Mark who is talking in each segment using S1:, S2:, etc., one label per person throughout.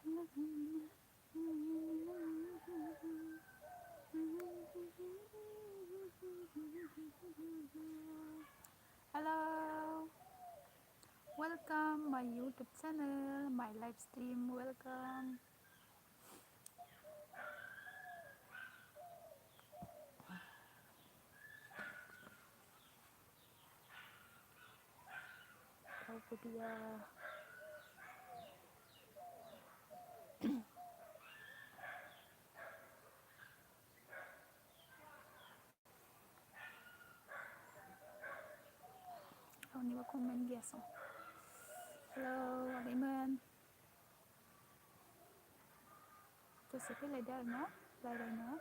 S1: Hello, welcome my YouTube channel, my live stream. Welcome. Đâu dia? Đâu ni comment biasa. Hello, Agaiman. Tôi sẽ viết lại đây nó, lại đây nó.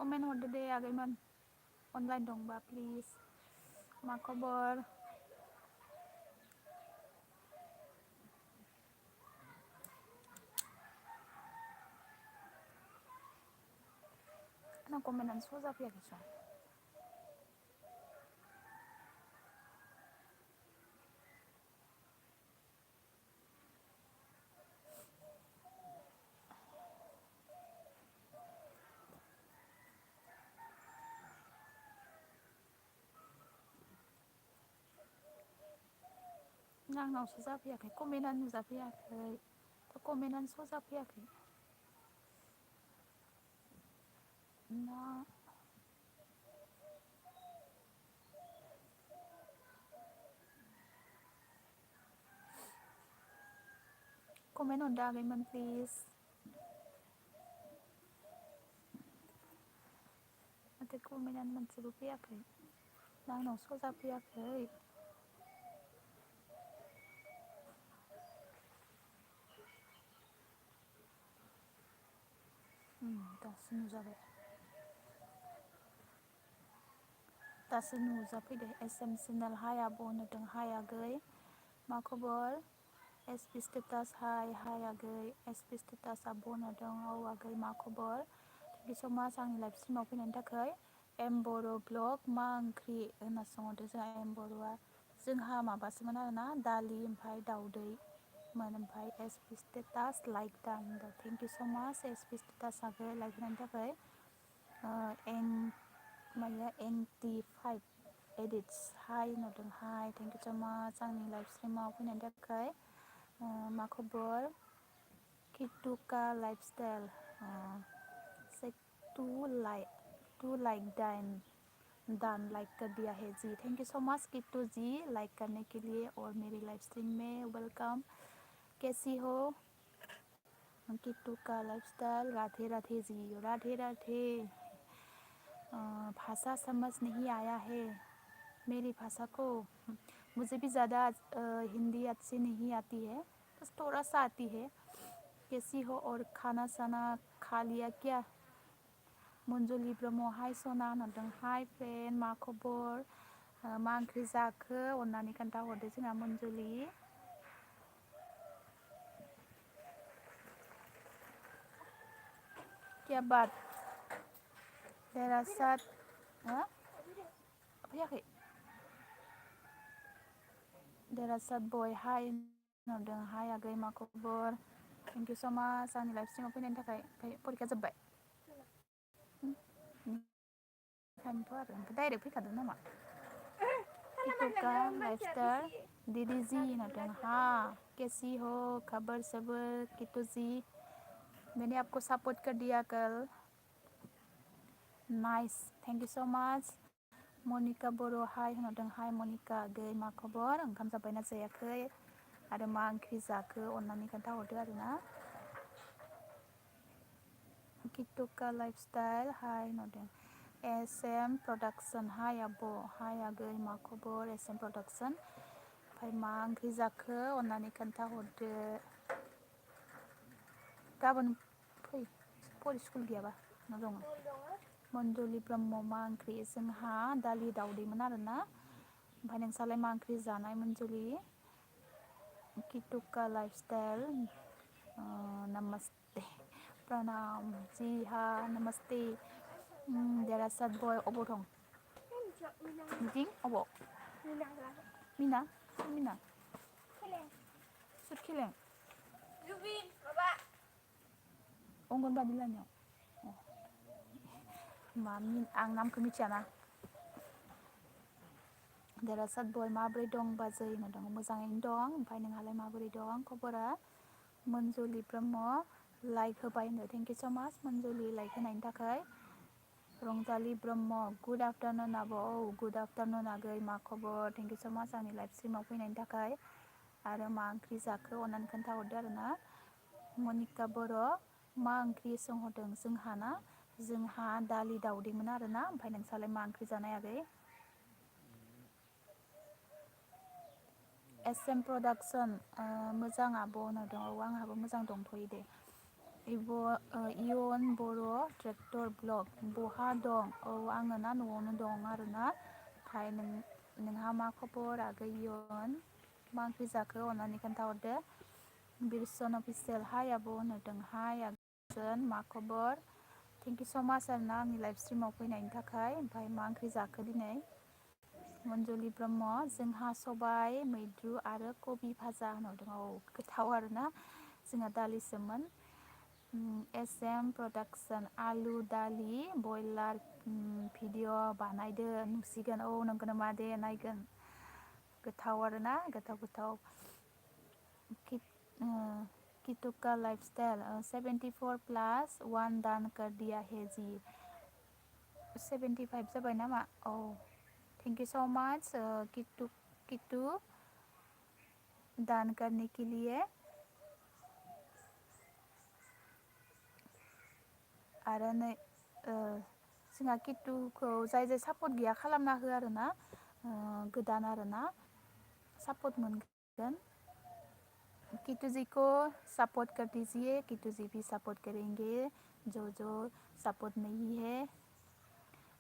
S1: Comment order deh Agaiman. Online dong ba please. Ma kabar? Ano komenan suza pia kisah. Nang nào suza pia cái komenan suza pia cái. To komenan suza pia cái. Na comment order Agaiman please. Nanti komenan mensuruh pia cái. Nang nào suza pia cái. Dasu nuzabe. Dasu nuzabe deh. SM channel hai abo nudeng hai agai. Ma kabar? SP status hai agai. SP status abo nudeng au agai ma kabar? Thank you so much आंनि live स्ट्रिमाव फैनायनि थाखाय. M बर' blog मा ओंख्रि होनना सोंहरदो जोंहा M बर'आ. जोंहा माबासोमोन आरोना दालि ओमफ्राय दाउदैमोन ओमफ्राय SP status लाइक दान. थेंक इउ स' माच SP status आगै लाइक होनायनि थाखाय. माया 85 edits हाय नुदों हाय. थेंक इउ स' माच आंनि लाइभ स्ट्रिमाव फैनायनि थाखाय. मा खबर? किटुका लाइफस्टाइल. से टू लाइक डन लाइक कर दिया है जी. Thank you so much Kittu ji like करने के लिए और मेरी लाइव स्ट्रीम में वेलकम. कैसी हो? किट्टू का लाइफस्टाइल. राधे राधे जी. राधे राधे. भाषा समझ नहीं आया है मेरी भाषा को. मुझे भी ज़्यादा हिंदी अच्छी नहीं आती है, बस थोड़ा सा आती है. कैसी हो और खाना साना खा लिया क्या? मंजुलि ब्रह्म हाय सना नदों हाय फ्रेन्ड. मा खबर? मा ओंख्रि जाखो अननानै खोन्थाहरदो जोंहा मंजुलि. क्या बात? देरासात फैयाखै. देरासात बय हाय नदों हाय आगै मा खबर? थेंक इउ स' माच आंनि लाइभ स्ट्रिमाव फैनायनि थाखाय. परिखा जोब्बाय? ओंखायनोथ' आरो ओमफ्राय डाइरेक्ट फैखादों नामा? किटुका लाइफस्टाइल. दीदी जी नदों हाँ. कैसी हो? खबर सबर किटू जी. मैंने आपको सपोर्ट कर दिया कल. Nice. Thank you so much. Monika Boro' हाय होनदों हाय मनिका आगै मा खबर? ओंखाम जाबायना जायाखै आरो मा ओंख्रि जाखो अननानै खोन्थाहरदो आरोना. किटुका लाइफस्टाइल हाय होनदों. SM प्रडाक्सन हाय आब' हाय आगै मा खबर? SM production. ओमफ्राय मा ओंख्रि जाखो अननानै खोन्थाहरदो. गाबोन फै स्कुल गैयाबा न दङ. मन्जुलि ब्रह्म मा ओंख्रि? जोंहा दालि दाउदैमोन आरोना. ओमफ्राय नोंसालाय मा ओंख्रि जानाय मोनजुलि? किटुका लाइफस्टाइल नमस्ते प्रनाम जी हा नमस्ते देरासात बय अबाव दं? बिथिं अबाव? मिना मिना सोर खिलें? अंगनबादि लानियाव आं नामखौ मिथियाना देरासात बय माबोरै दं बाजै होनना दं मोजाङैनो दं ओमफ्राय नोंहालाय माबोरै दं खबरा? मनजुलि ब्रह्म लाइक होबाय होनो थेंक इउ स' माच मनजुलि लाइक होनायनि थाखाय। रंजालि ब्रह्म गुड आफ्टारनुन आब' औ गुड आफ्टारनुन आगै मा खबर थेंक इउ स' माच आंनि लाइफ स्ट्रिमाव फैनायनि थाखाय आरो मा ओंख्रि जाखो अननानै खोन्थाहरदो आरो ना। मनिका बर' मा ओंख्रि सोंहरदों जोंहा ना जोंहा दालि दाउदैमोन आरोना ओमफ्राय नोंसालाय मा ओंख्रि जानाय आगै? एस एम प्रडाक्सन मोजां आब' होनदों औ आंहाबो मोजां दंथ'यो दे। इयन बर' ट्रेक्टर ब्लग बहा दं औ आङो ना न'आवनो दं आरोना ओमफ्राय नोंहा मा खबर आगै इयन मा ओंख्रि जाखो अननानै खोन्थाहरदो। बिरसन अफिसियेल हाय आब' होनहरदों हाय आगैजोन मा खबर थेंक इउ स' माच आरोना आंनि लाइफ स्ट्रिमाव फैनायनि थाखाय ओमफ्राय मा ओंख्रि जाखो दिनै? मनजुलि ब्रह्म जोंहा सबाय मैद्रु आरो कबि भाजा होनहरदों औ गोथाव आरोना जोंहा दालिसोमोन। एस एम प्रडाक्सन आलु दालि बयलार भिडिअ बानायदो नुसिगोन औ नंगौ नामा दे नायगोन। गोथाव आरोना गोथाव किटुका लाइफस्टाइल 74 प्लास वान दान कर दिया है जी 75 जाबाय नामा औ थेंक इउ स' माच किटु दान करने के लिए आरो नै जोंहा किटुखौ जाय सापर्ट गैया खालामना हो आरोना गोदान आरोना सापर्ट मोनगोन। किटु जी को सपोर्ट कर दीजिए किटु जी भी सपोर्ट करेंगे जो सपोर्ट नहीं है।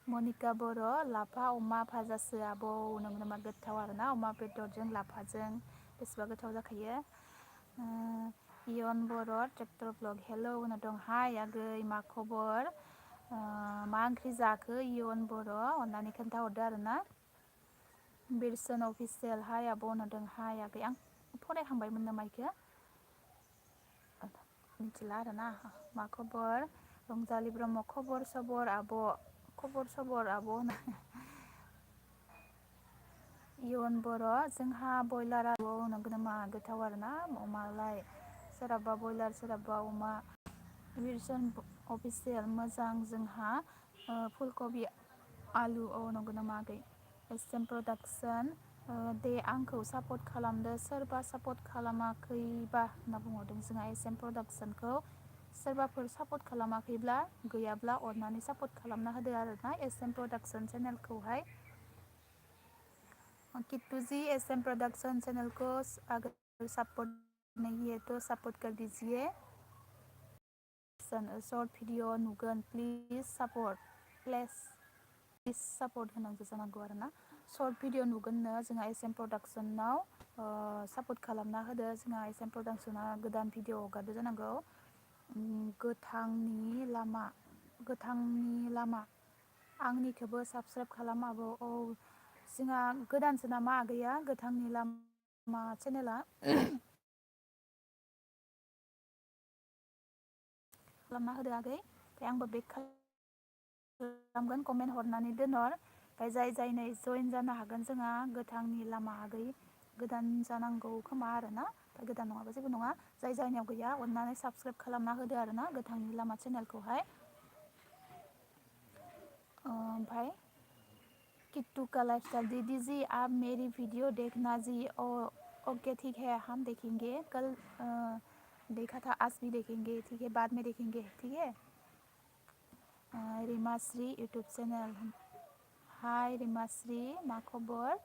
S1: मनिका बर' लाफा अमा भाजासो आब' नंगौ नामा गोथाव आरोना अमा बेदरजों लाफाजों बेसेबा गोथाव जाखायो। इयन बर' ट्रेक्टर ब्लग हेलौ होनना दं हाय आगै मा खबर मा ओंख्रि जाखो इयन बर' अननानै खोन्थाहरदो आरोना। बिरसन अफिसियेल हाय आब' होनदों हाय आगै आं फरायखांबायमोन नामा इखो मिथिला आरोना मा खबर रंजालि ब्रह्म खबर सबर आब' खबर सबर आब' इयन बर' जोंहा बयलार आब' नंगौ नामा गोथाव आरोना अमालाय सोरहाबा बयलार सोरहाबा अमा। बिरसन अफिसियेल मोजां जोंहा फुलकबि आलु औ नंगौ नामा आगै एस एम प्रडाक्सन दे आंखौ सापर्ट खालामदो सोरबा सापर्ट खालामाखैबा होनना बुंहरदों जोंहा एस एम प्रडाक्सनखौ सोरबाफोर सापर्ट खालामाखैब्ला गैयाब्ला अननानै सापर्ट खालामना होदो आरोना एस एम प्रडाक्सन चेनेलखौहाय। Kittu ji S M production channel को अगर सपोर्ट नहीं है तो सपोर्ट कर दीजिए। शॉर्ट भिडिअ नुगोन प्लिज सापर्ट होनांगौ जानांगौ आरोना शर्ट भिडिअ नुगोननो जोंहा एस एम प्रडाक्सनाव सापर्ट खालामना होदो जोंहा एस एम प्रडाक्सना गोदान भिडिअ हगारदो जानांगौ। गोथांनि लामा आंनिखौबो साबसक्राइब खालामाबो औ जोंहा गोदानसो नामा आगैया गोथांनि लामा चेनेला खालामना होदो आगै ओमफ्राय आंबो बेक खालामगोन कमेन्ट हरनानै दोनहर ओमफ्राय जाय जयेन जानो हागोन जोंहा गोथांनि लामा आगै गोदान जानांगौ खोमा आरोना ओमफ्राय गोदान नङाबा जेबो नङा जाय जायनियाव गैया अननानै साबसक्राइब खालामना होदो आरोना गोथांनि लामा चेनेलखौहाय। ओमफ्राय किट्टू का लाइफस्टाइल दीदी जी आप मेरी वीडियो देखना जी ओके ठीक है हम देखेंगे कल देखा था आज भी देखेंगे ठीक है बाद में देखेंगे ठीक है। रिमाश्री यूट्यूब चेनेल हाय रिमाश्री मा खबर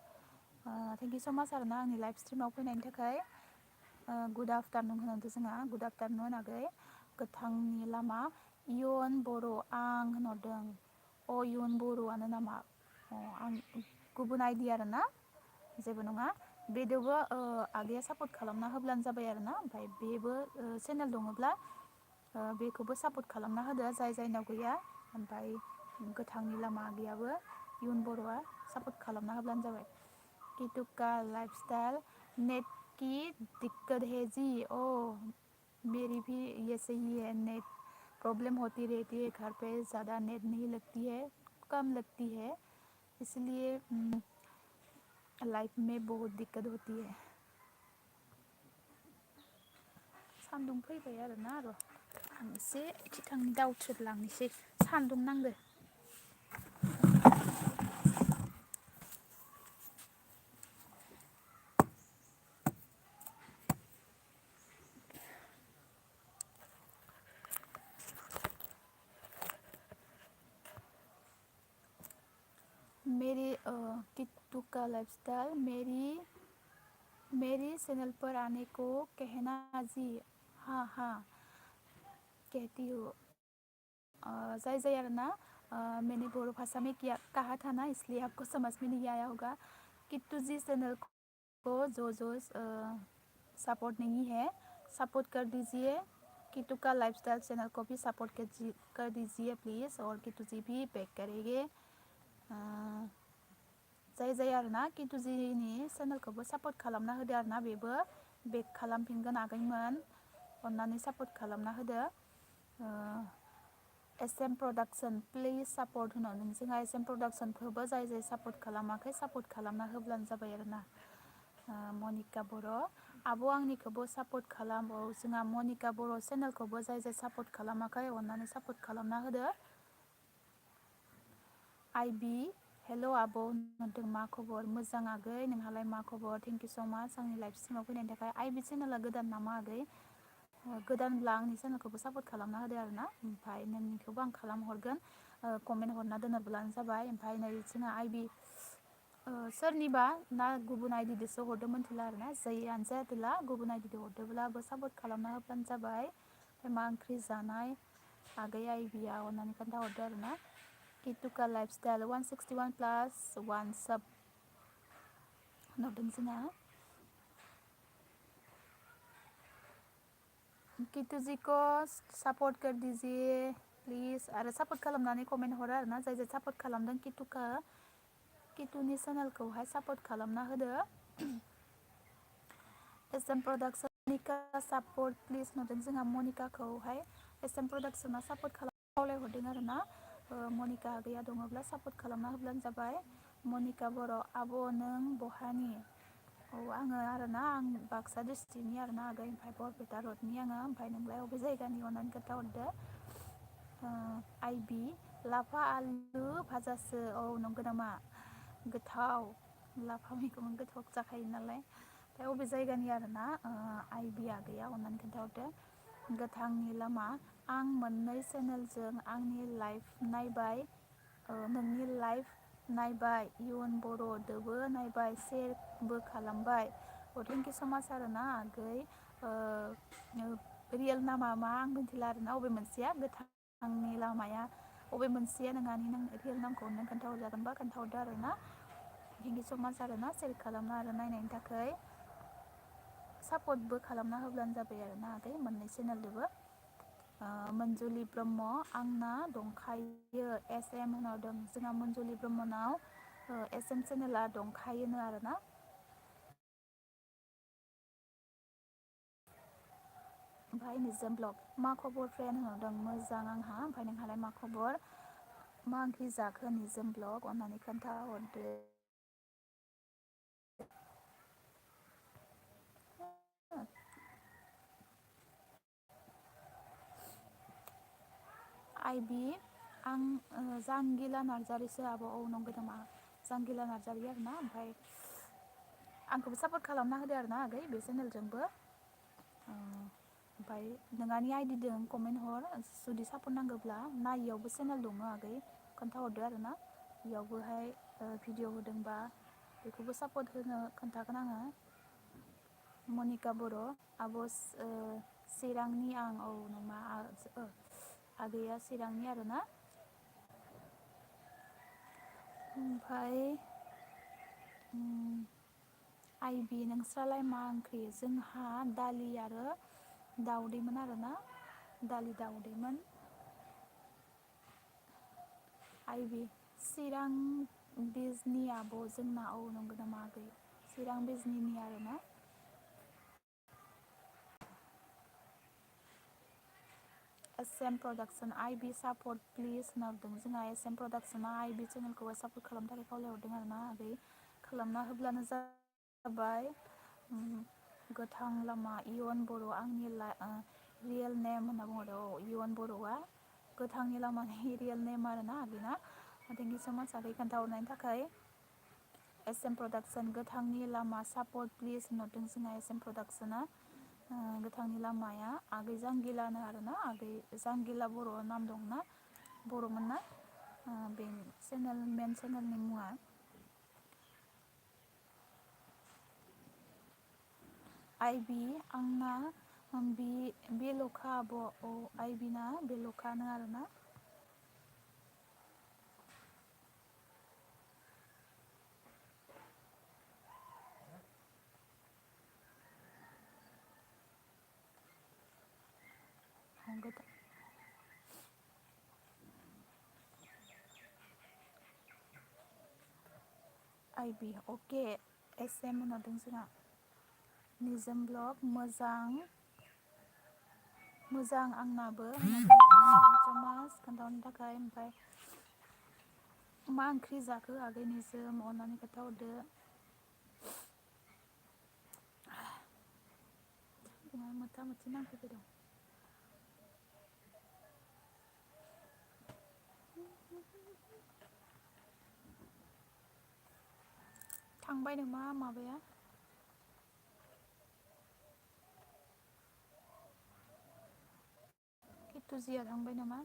S1: थेंक इउ स' माच आरोना आंनि लाइफ स्ट्रिमाव फैनायनि थाखाय गुड आफ्टारनुन होनदों जोंहा गुड आफ्टारनुन आगै। गोथांनि लामा इयन बर' आं होनहरदों इयन बर'आनो नामा आं गुबुन आइडि आरोना जेबो नङा बेदोबो आगैया सापर्ट खालामना होब्लानो जाबाय आरोना ओमफ्राय बेबो चेनेल दङब्ला बेखौबो सापर्ट खालामना होदो जाय जायनाव गैया ओमफ्राय गोथांनि लामा आगैयाबो इयुन बर'आ सापर्ट खालामना होब्लानो जाबाय किटु का लाइफस्टाइल नेट की दिक्कत है जी ओ मेरी भी ये सही है नेट प्रॉब्लम होती रहती है घर पे ज़्यादा नेट नहीं लगती है कम लगती है इसलिए लाइफ में बहुत दिक्कत होती है सान्दुं फैबाय आरोना र' आं एसे खिथांनि दावथ्रोदलांनोसै सान्दुं नांदो मेरी किट्टू का लाइफस्टाइल मेरी चैनल पर आने को कहना जी हाँ हाँ कहती हूँ जय जय अरना मैंने बोरो भाषा में किया कहा था ना इसलिए आपको समझ में नहीं आया होगा किट्टू जी चैनल को जो सपोर्ट नहीं है सपोर्ट कर दीजिए किट्टू का लाइफस्टाइल चैनल को भी सपोर्ट कर दीजिए प्लीज़ और किट्टू जी भी बैक करेंगे जाय जाय आरोना किन्तु जिनि चेनेलखौबो सापर्ट खालामना होदो आरोना बेबो बेक खालामफिनगोन आगैमोन अन्नानै सापर्ट खालामना होदो एसएम प्रडाक्सन प्लिज सापर्ट होननानै जोंहा एसएम प्रडाक्सनखौबो जाय जाय सापर्ट खालामाखै सापर्ट खालामना होब्लानो जाबाय आरोना मनिका बर' आब' आंनिखौबो सापर्ट खालाम औ जोंहा मनिका बर' चेनेलखौबो जाय जाय सापर्ट खालामाखै अन्नानै सापर्ट खालामना होदो आइबि हेल' आब' नोंथों मा खबर मोजां आगै नोंहालाय मा खबर थेंक इउ स' माच आंनि लाइफ स्ट्रिमाव फैनायनि थाखाय आइबि चेनेला गोदान नामा आगै गोदानब्ला आंनि चेनेलखौबो सापर्ट खालामना होदो आरोना ओमफ्राय नोंनिखौबो आं खालामहरगोन कमेन्ट हरना दोनोब्लानो जाबाय ओमफ्राय नै जोंहा आइबि सोरनिबा ना गुबुन आइडिजोंसो हरदों मोनथिला आरोना जैयानो जायाथोला गुबुन आइडिजों हरदोंब्लाबो सापर्ट खालामना होब्लानो जाबाय ओमफ्राय मा ओंख्रि जानाय आगै आइबिया अननानै खोन्थाहरदो आरोना किटुका लाइफस्टाइल 161 प्लस 1 सब नुदों जोंहा किटु जी को सपोर्ट कर दीजिए प्लिज आरो सापर्ट खालामनानै कमेन्ट हरो आरोना जाय जाय सापर्ट खालामदों किटुनि चेनेलखौहाय सापर्ट खालामना होदो एसएम प्रडाक्सन मनिका सापर्ट प्लिज नुदों जोंहा मनिकाखौहाय एसएम प्रडाक्सना सापर्ट खालामहरदों आरोना मनिका आगैया दङब्ला सापर्ट खालामना होब्लानो जाबाय मनिका बर' आब' नों बहानि औ आङो आरोना आं बाक्सा डिस्ट्रिक्टनि आरोना आगै ओमफ्राय बरपेटा रडनि आङो ओमफ्राय नोंलाय अबे जायगानि अननानै खोन्थाहरदो आइबि लाफा आलु भाजासो औ नंगौ नामा गोथाव लाफा मैगं गोथाव जाखायो नालाय ओमफ्राय अबे जायगानि आरोना आइबि आगैया अननानै खोन्थाहरदो गोथांनि लामा आं मोननै चेनेलजों आंनि लाइफ नायबाय नोंनि लाइफ नायबाय इयुन बर'दोबो नायबाय शेयारबो खालामबाय थेंक इउ स' माच आरोना आगै रियेल नामा मा आं मिन्थिला आरोना अबे मोनसेया गोथांनि लामाया अबे मोनसेया नोंहानि नों रियेल नामखौ नों खोन्थाहरजागोनबा खोन्थाहरदो आरोना थेंक इउ स' माच आरोना शेयार खालामना आरो नायनायनि थाखाय सापर्टबो खालामना होब्लानो जाबाय आरोना आगै मोननै चेनेलजोंबो मन्जुलि ब्रह्म आंना दंखायो एस एम होनहरदों जोंहा मन्जुलि ब्रह्मनाव एस एम चेनेला दंखायोनो आरोना ओमफ्राय निजोम ब्लग मा खबर फ्रेन्ड होनहरदों मोजां आंहा ओमफ्राय नोंहालाय मा खबर मा ओंख्रि जाखो निजोम ब्लग अननानै खोन्थाहरदो आइबि आं जांगिला नार्जारिसो आब' औ नंगौ नामा जांगिला नार्जारि आरोना ओमफ्राय आंखौबो सापर्ट खालामना होदो आरोना आगै बे चेनेलजोंबो ओमफ्राय नोंहानि आइडिजों कमेन्ट हर जुदि सापर्ट नांगौब्ला नायियावबो चेनेल दङ आगै खोन्थाहरदो आरोना बेयावबोहाय भिडिअ होदोंबा बेखौबो सापर्ट होनो खोन्थागोन आङो मनिका बर' आब' चिरांनि आं औ नङा आगैया चिरांनि आरोना ओमफ्राय आइबि नोंस्रालाय मा ओंख्रि? जोंहा दालि आरो दाउदैमोन आरोना, दालि दाउदैमोन। आइबि चिरां बिजनि आब' जोंना। औ नंगौ नामा आगै? चिरां बिजनिनि आरोना। S M production I B support please होनहरदों जोंहा। एस एम प्रडाक्सना आइ बि चेनेलखौहाय सापर्ट खालामनो थाखाय खावलायहरदों आरोना आगै। खालामना होब्लानो जाबाय। गोथां लामा इयुन बर' आंनि रियेल नेम होनना बुंहरदों। औ इयुन बर'आ गोथांनि लामानि रियेल नेम आरोना आगैना। थेंक इउ स' माच आगै खोन्थाहरनायनि थाखाय। एस एम प्रडाक्सन गोथांनि लामा सापर्ट प्लिज होनहरदों जोंना एस एम प्रडाक्सना। गोथांनि लामाया आगै जांगिलानो आरोना। आगै जांगिला बर' नाम दंना, बर'मोन ना बे चेनेल मेन चेनेलनि मुङा। आइबि आंना बेल'खा आब'। औ आइबिना बेल'खानो आरोना। आइबि अके एस एम होनहरदों जोंहा। निजोम ब्लग मोजां आंनाबो मास खोन्थाहरनो थाखाय। ओमफ्राय मा ओंख्रि जाखो आगै निजोम अननानै खोन्थाहरदो। मोथा मोथि नांफैबाय दं। थांबाय नामा माबाया? केटुजिया थांबाय नामा?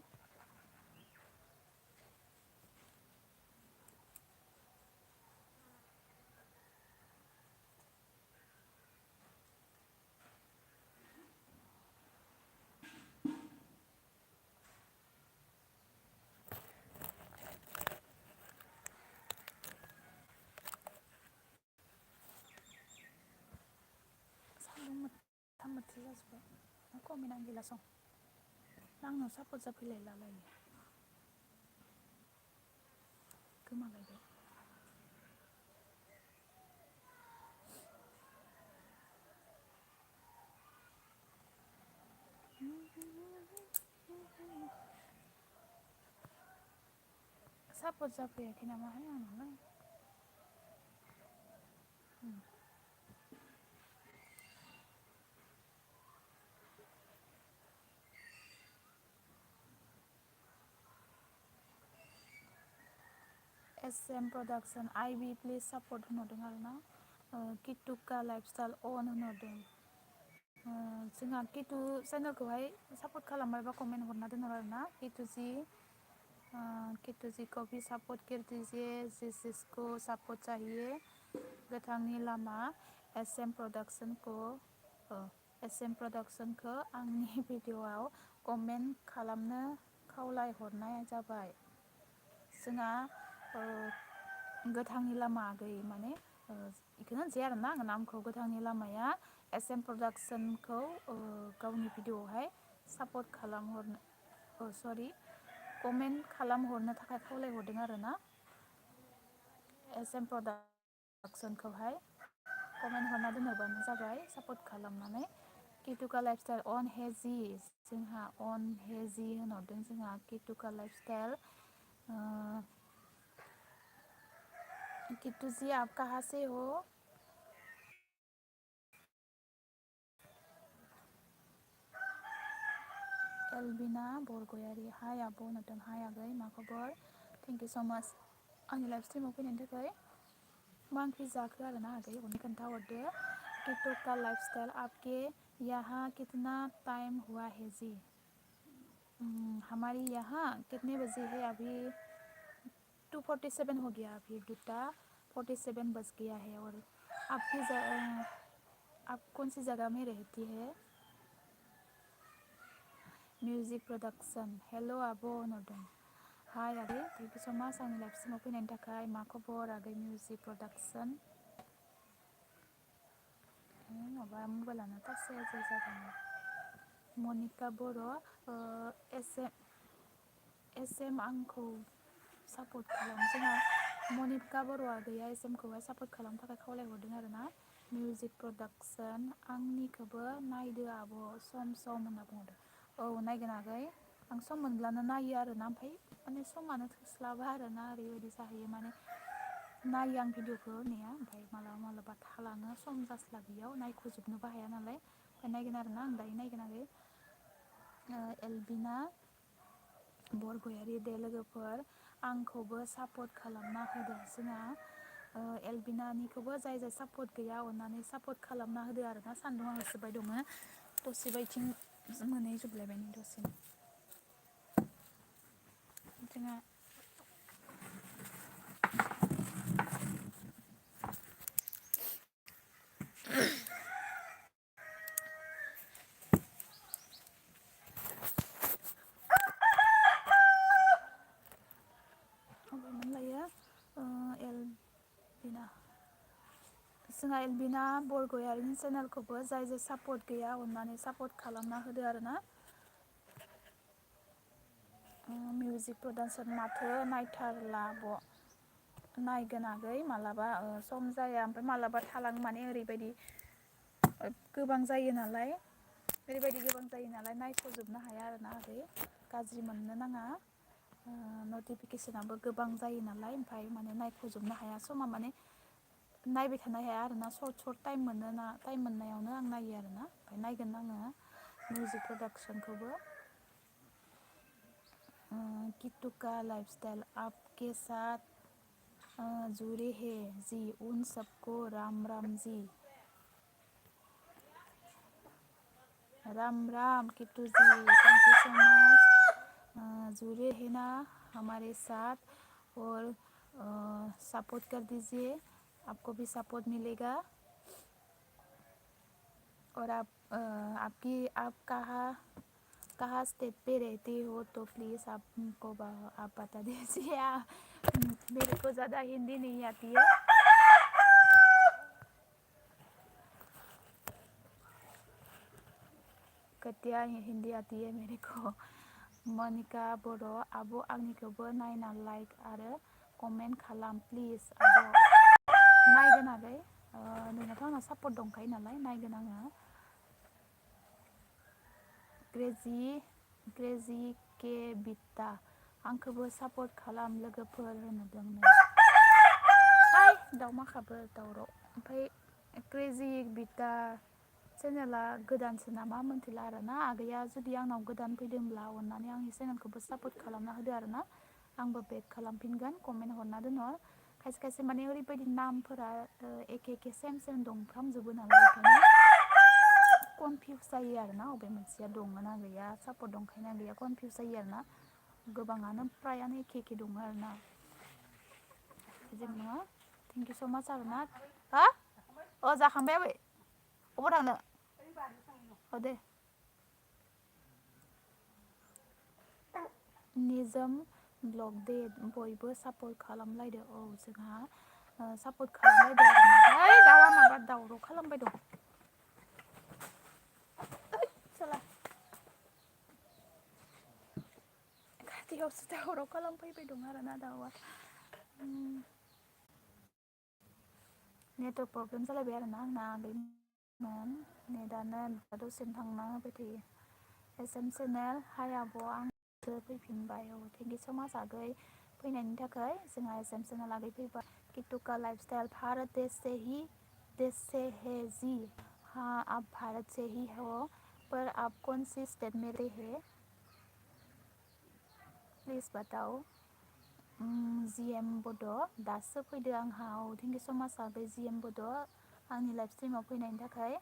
S1: सान्दुं मोथा मोथि जाजोब्बाय कमेन्टआनो गैला सं। आंनाव सापर्ट जाफैलायलालायो गोमालायबाय। सापर्ट जाफैयाखै नामाहाय आंनावलाय। S M production I B please support होनहरदों आरोना। किटुका लाइफ स्टाइल अन होनहरदों। जोंहा किटु चेनेलखौहाय सापर्ट खालामबायबा कमेन्ट हरना दोनहर आरोना। किटुजि को भी सपोर्ट कर दीजिए जिसको सपोर्ट चाहिए। गोथांनि लामा एस एम प्रडाक्सनखौ आंनि भिडिअ'आव कमेन्ट खालामनो खावलायहरनाय जाबाय। जोंहा गोथांनि लामा आगै माने बेखौनो होनसै आरोना आं नामखौ। गोथांनि लामाया एस एम प्रडाक्सनखौ गावनि भिडिअ'आवहाय सापर्ट खालामहरनो कमेन्ट खालामहरनो थाखाय खावलायहरदों आरोना। एस एम प्रडाक्सनखौहाय कमेन्ट हरना दोनहरबानो जाबाय सापर्ट खालामनानै। किटुका लाइफ स्टाइल अन हेजि जोंहा अन हेजि होनहरदों जोंहा किटुका लाइफ स्टाइल। किट्टू जी आप कहाँ से हो? एलबिना बरगयारि हाय आब' होनहरदों। हाय आगै मा खबर? थेंक इउ स' माच आंनि लाइफ स्ट्रिमाव फैनायनि थाखाय। मा ओंख्रि जाखो आरोना आगै अननानै खोन्थाहरदो। किटुका लाइफ स्टाइल आपके यहाँ कितना टाइम हुआ है जी? हमारे यहाँ कितने बजे है अभी? 2:47 हो गया अभी। 2:47 बज गया है। और आप कौन सी जगह में रहती है? मिउजिक प्रडाक्सन हेल' आब' होनहरदों। हाय आगै थेंक इउ स' माच आंनि लाइफ स्ट्रिमाव फैनायनि थाखाय। मा खबर आगै मिउजिक प्रडाक्सन? माबा मबाइलानो टाच जाया जाया जादों। मनिका बर' एस एम आंखौ सापर्ट खालाम। जोंहा मनिका बर'आ गैया एस एम खौहाय सापर्ट खालामनो थाखाय खावलायहरदों आरो ना। मिउजिक प्रडाक्सन आंनिखौबो नायदो आब' सम सम होनना बुंहरदों। औ नायगोन आगै आं सम मोनब्लानो नायो आरोना। ओमफ्राय माने समानो थोस्लाबा आरोना ओरैबायदि जाहैयो माने नायो आं भिडिअखौ होनाया ओमफ्राय मालाबा मालाबा थालाङो सम जास्लाबियाव नायख'जोबनोबो हाया नालाय। ओमफ्राय नायगोन आरोना आं दायो नायगोन आगै। एलबिना बरगयारि दे लोगोफोर आंखौबो सापर्ट खालामना होदो। जोंहा एलबिनानिखौबो जाय जाय सापर्ट गैया अननानै सापर्ट खालामना होदो आरो ना। सान्दुं आं होसोबाय दङ दसे बायथिं मोनहैजोबलायबाय नै दसेनो जोंहा अबेमोन लायो एलबिना जोंहा एलबिना बरगयारिनि चेनेलखौबो जाय जाय सापर्ट गैया अननानै सापर्ट खालामना होदो आरो ना। मिउजिक प्रडाक्सन माथो नायथारला आब'। नायगोन आगै मालाबा सम जाया ओमफ्राय मालाबा थालाङो माने ओरैबायदि गोबां जायो नालाय नायथ'जोबनो हाया आरोना आगै गाज्रि मोननो नाङा। नटिफिकेसनाबो गोबां जायो नालाय ओमफ्राय माने नायख'जोबनो हाया समा माने नायबाय थानो हाया आरोना सर्ट सर्ट टाइम मोनोना टाइम मोननायावनो आं नायो आरोना। ओमफ्राय नायगोन आङो मिउजिक प्रडाक्सनखौबो। किटुका लाइफस्टाइल आपके साथ जुड़े हैं जी उन सबको राम राम जी। राम राम किट्टू जी थैंक यू सो मच। जुड़े हैं ना हमारे साथ और सपोर्ट कर दीजिए आपको भी सपोर्ट मिलेगा। और आप कहाँ स्टेट पे रहती हो तो प्लीज़ आप बता दीजिए। मेरे को ज़्यादा हिंदी नहीं आती है। कतिया हिंदी आती है मेरे को। मनिका बर' आब' आंनिखौबो नायना लाइक आरो कमेन्ट खालाम प्लिज आब'। नायगोन आगै नोंनाथ' आंना सापर्ट दंखायो नालाय नायगोन आङो। ग्रेजि के बिटा आंखौबो सापर्ट खालाम लोगोफोर होनदोंनो। हाय दाउ माखाबो दावराव। ओमफ्राय क्रेजि बिटा चेनेला गोदानसो नामा मोनथिला आरोना। आगैया जुदि आंनाव गोदान फैदोंब्ला अननानै आंनि चेनेलखौबो सापर्ट खालामना होदो आरोना। आंबो बेक खालामफिनगोन कमेन्ट हरना दोनहर। खायसे खायसे माने ओरैबायदि नामफोरा एखे सेम सेम दंफ्रामजोबो नालाय ओंखायनो कनफिउस जायो आरोना अबे मोनसेया दङना गैया सापर्ट दंखायोना गैया कनफिउस जायो आरोना। गोबाङानो फ्रायानो एखे दङ आरोना। जेबो नङा थेंक इउ स' माच आरोना। हा जाखांबाय आबै अबाव थांनो दे। निजोम ब्लग दे बयबो सापर्ट खालामलायदो। औ जोंहा सापर्ट खालामलायदो आरो है दाउआ माबा दावराव खालामबाय दं। साला खाथियावसो दावराव खालामफैबाय दं आरोना दाउआ। नेटवर्क प्रब्लेम जालायबाय आरोना आंना आगैमोन नेटानो दसेनो थांना होबाय थायो। एस एम चेनेल हाय आब' आंसो फैफिनबाय। औ थेंक इउ स' माच आगै फैनायनि थाखाय। जोंहा एस एम चेनेल आगै फैबाय। किटुका लाइफस्टाइल भारत देश से है जी हाँ आप भारत से ही हो पर आप कौन सी स्टेट में रहे हैं प्लिज बताओ। जि एम बड' दासो फैदो आंहा। औ थेंक इउ स' माच आगै जि एम बड' आंनि लाइफ स्ट्रिमाव फैनायनि थाखाय।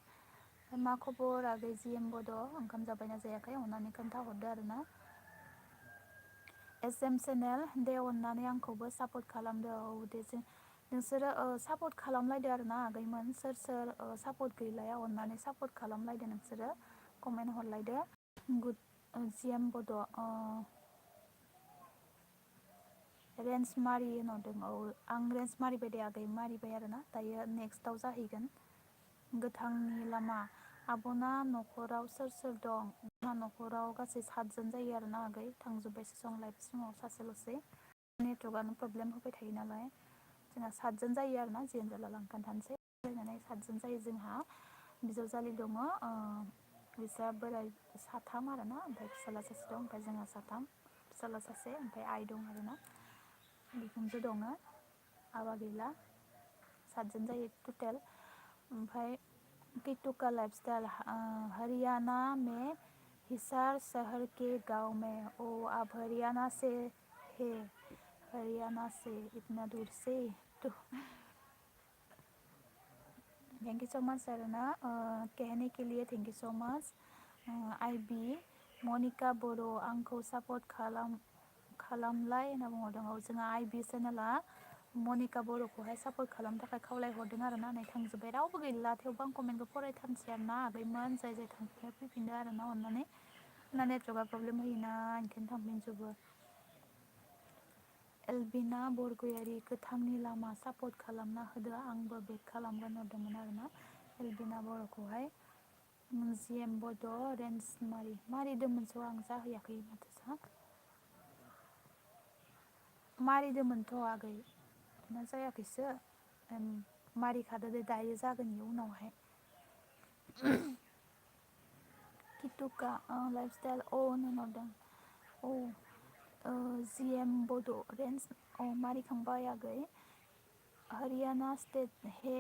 S1: मा खबर आगै जि एम बड' ओंखाम जाबायना जायाखै अननानै खोन्थाहरदो आरोना। एस एम चेनेल दे अननानै आंखौबो सापर्ट खालामदो। औ दे जों नोंसोरो सापर्ट खालामलायदो आरोना आगैमोन सोर सोर सापर्ट गैलाया अननानै सापर्ट खालामलायदो नोंसोरो कमेन्ट हरलायदो। गुड जि एम बड' रेन्ज मारि होनहरदों। औ आं रेन्ज मारिबाय दे आगै मारिबाय आरोना दायो नेक्स्टआव जाहैगोन। गोथांनि लामा आब'ना न'खराव सोर सोर दं? जोंहा न'खराव गासै 7 जन जायो आरोना आगै थांजोब्बायसो जों लाइफ स्ट्रिमाव सासेल'सै नेटवर्कआनो प्रब्लेम होबाय थायो नालाय जोंहा 7 जन जायो आरोना जियानो जाला लां खोन्थानोसै फरायनानै 7 जन जायो जोंहा बिजावजालि दङ बिसा बोराइ साथाम आरोना ओमफ्राय फिसाला सासे दं ओमफ्राय जोंहा साथाम फिसाला सासे ओमफ्राय आइ दं आरोना बिखुनजो दङ आबा गैला 7 जन जायो टटेल ओमफ्राय किटु का लाइफस्टाइल हरियाणा में हिसार शहर के गांव में ओ आप हरियाणा से है हरियाणा से इतना दूर से तो थैंक यू सो मच आरोना कहने के लिए थैंक यू सो मच आइ बि मनिका बर' आंखौ सापर्ट खालामलाय होनना बुंहरदों औ जोंहा आइ बि चेनेला मनिका बर'खौहाय सापर्ट खालामनो थाखाय खावलायहरदों आरोना नै थांजोब्बाय रावबो गैला थेवबो आं कमेन्टखौ फरायथारनोसै आरोना आगैमोन जाय जाय थांफिनो फैफिनदो आरोना अननानै ना नेटवर्कआ प्रब्लेम होयोना ओंखायनो थांफिनजोबो एलबिना बरगयारि गोथांनि लामा सापर्ट खालामना होदो आंबो बेक खालामगोन हरदोंमोन आरोना एलबिना बर'खौहाय जिएम बड' रेन्ज मारिदोंमोनस' आं जाहैयाखै माथो सा मारिदोंमोनथ' आगै ना जायाखैसो मारिखादो दे दायो जागोन इयो उनावहाय किटुका लाइफस्टाइल होनहरदों जिएम बड' रेन्ज मारिखांबाय आगै हरियाणा स्टेट हे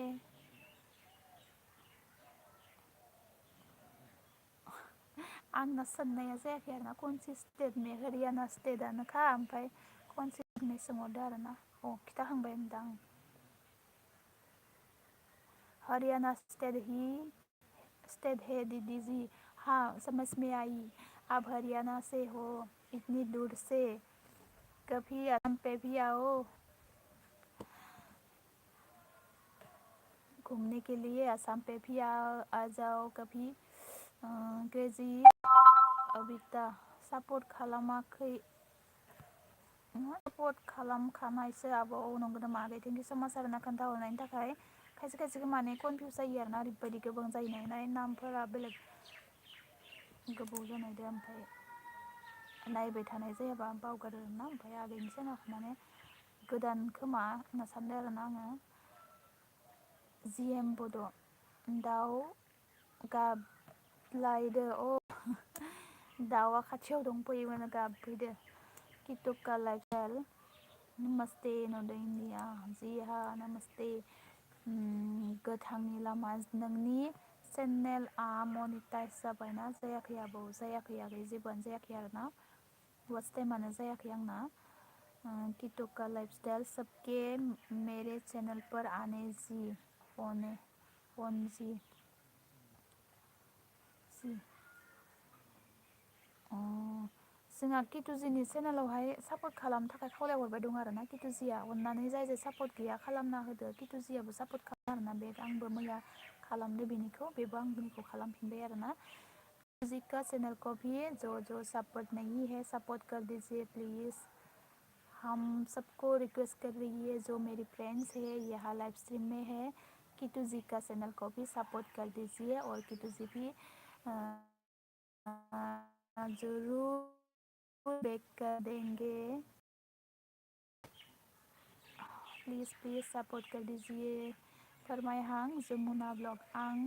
S1: आंना सोंनाया जायाखै आरोना खनसे स्टेट मे हरियाणा स्टेटआनोखा ओमफ्राय खनसे होननाय सोंहरदो आरोना खिथाखांबाय होनदां हरियाणा स्टेट है दीदी जी हाँ समझ में आई आप हरियाणा से हो इतनी दूर से कभी असम पे भी आओ घूमने के लिए असम पे भी आ जाओ कभी ग्रेजी अबिता सापर्ट खालामाखै सापर्ट खालामखानायसो आब' नंगौ नामा आगै थेंक इउ स माच आरोना खोन्थाहरनायनि थाखाय खायसे खायसेखौ माने कनफिउस जायो आरोना ओरैबायदि गोबां जायो नालाय नामफोरा बेलेग गोबाव जानायदो ओमफ्राय नायबाय थानाय जायाबा बावगारो आरोना ओमफ्राय आगैनि चेनेलखौ माने गोदान खोमा होनना सानदों आरोना आङो जिएम बड' दाउ गाबलायदो दाउआ खाथियाव दंफैयोमोन गाबफैदो किटुका लाइफस्टाइल नमस्ते नदो इन्डिया जी हा नमस्ते गोथांनि लामा नोंनि चेनेलआ मनिटाइज जाबायना जायाखै आबौ जायाखै आगै जेबोआनो जायाखै आरोना वाच टाइमानो जायाखै आंना किटुका लाइफस्टाइल सबके मेरे चैनल पर आने जी अन जी जोंहा किटुजिनि चेनेलावहाय सापर्ट खालामनो थाखाय खावलायहरबाय दं आरोना किटुजिया अननानै जाय जाय सापर्ट गैया खालामना होदो किटुजियाबो सापर्ट खालामो आरोना बे आंबो मैया खालामदो बेनिखौ बेबो आंनिखौ खालामफिनबाय आरोना किटुजी का चैनल को भी जो सपोर्ट नहीं है सपोर्ट कर दीजिए प्लीज़ हम सबको रिक्वेस्ट कर रही है जो मेरी फ्रेंड्स है यहाँ लाइव स्ट्रीम में है किटुजी का चैनल को भी सपोर्ट कर दीजिए और किटुजी भी ज़रूर बैक कर देंगे प्लीज़ सपोर्ट कर दीजिए फोरमायहां जमुना ब्लग आं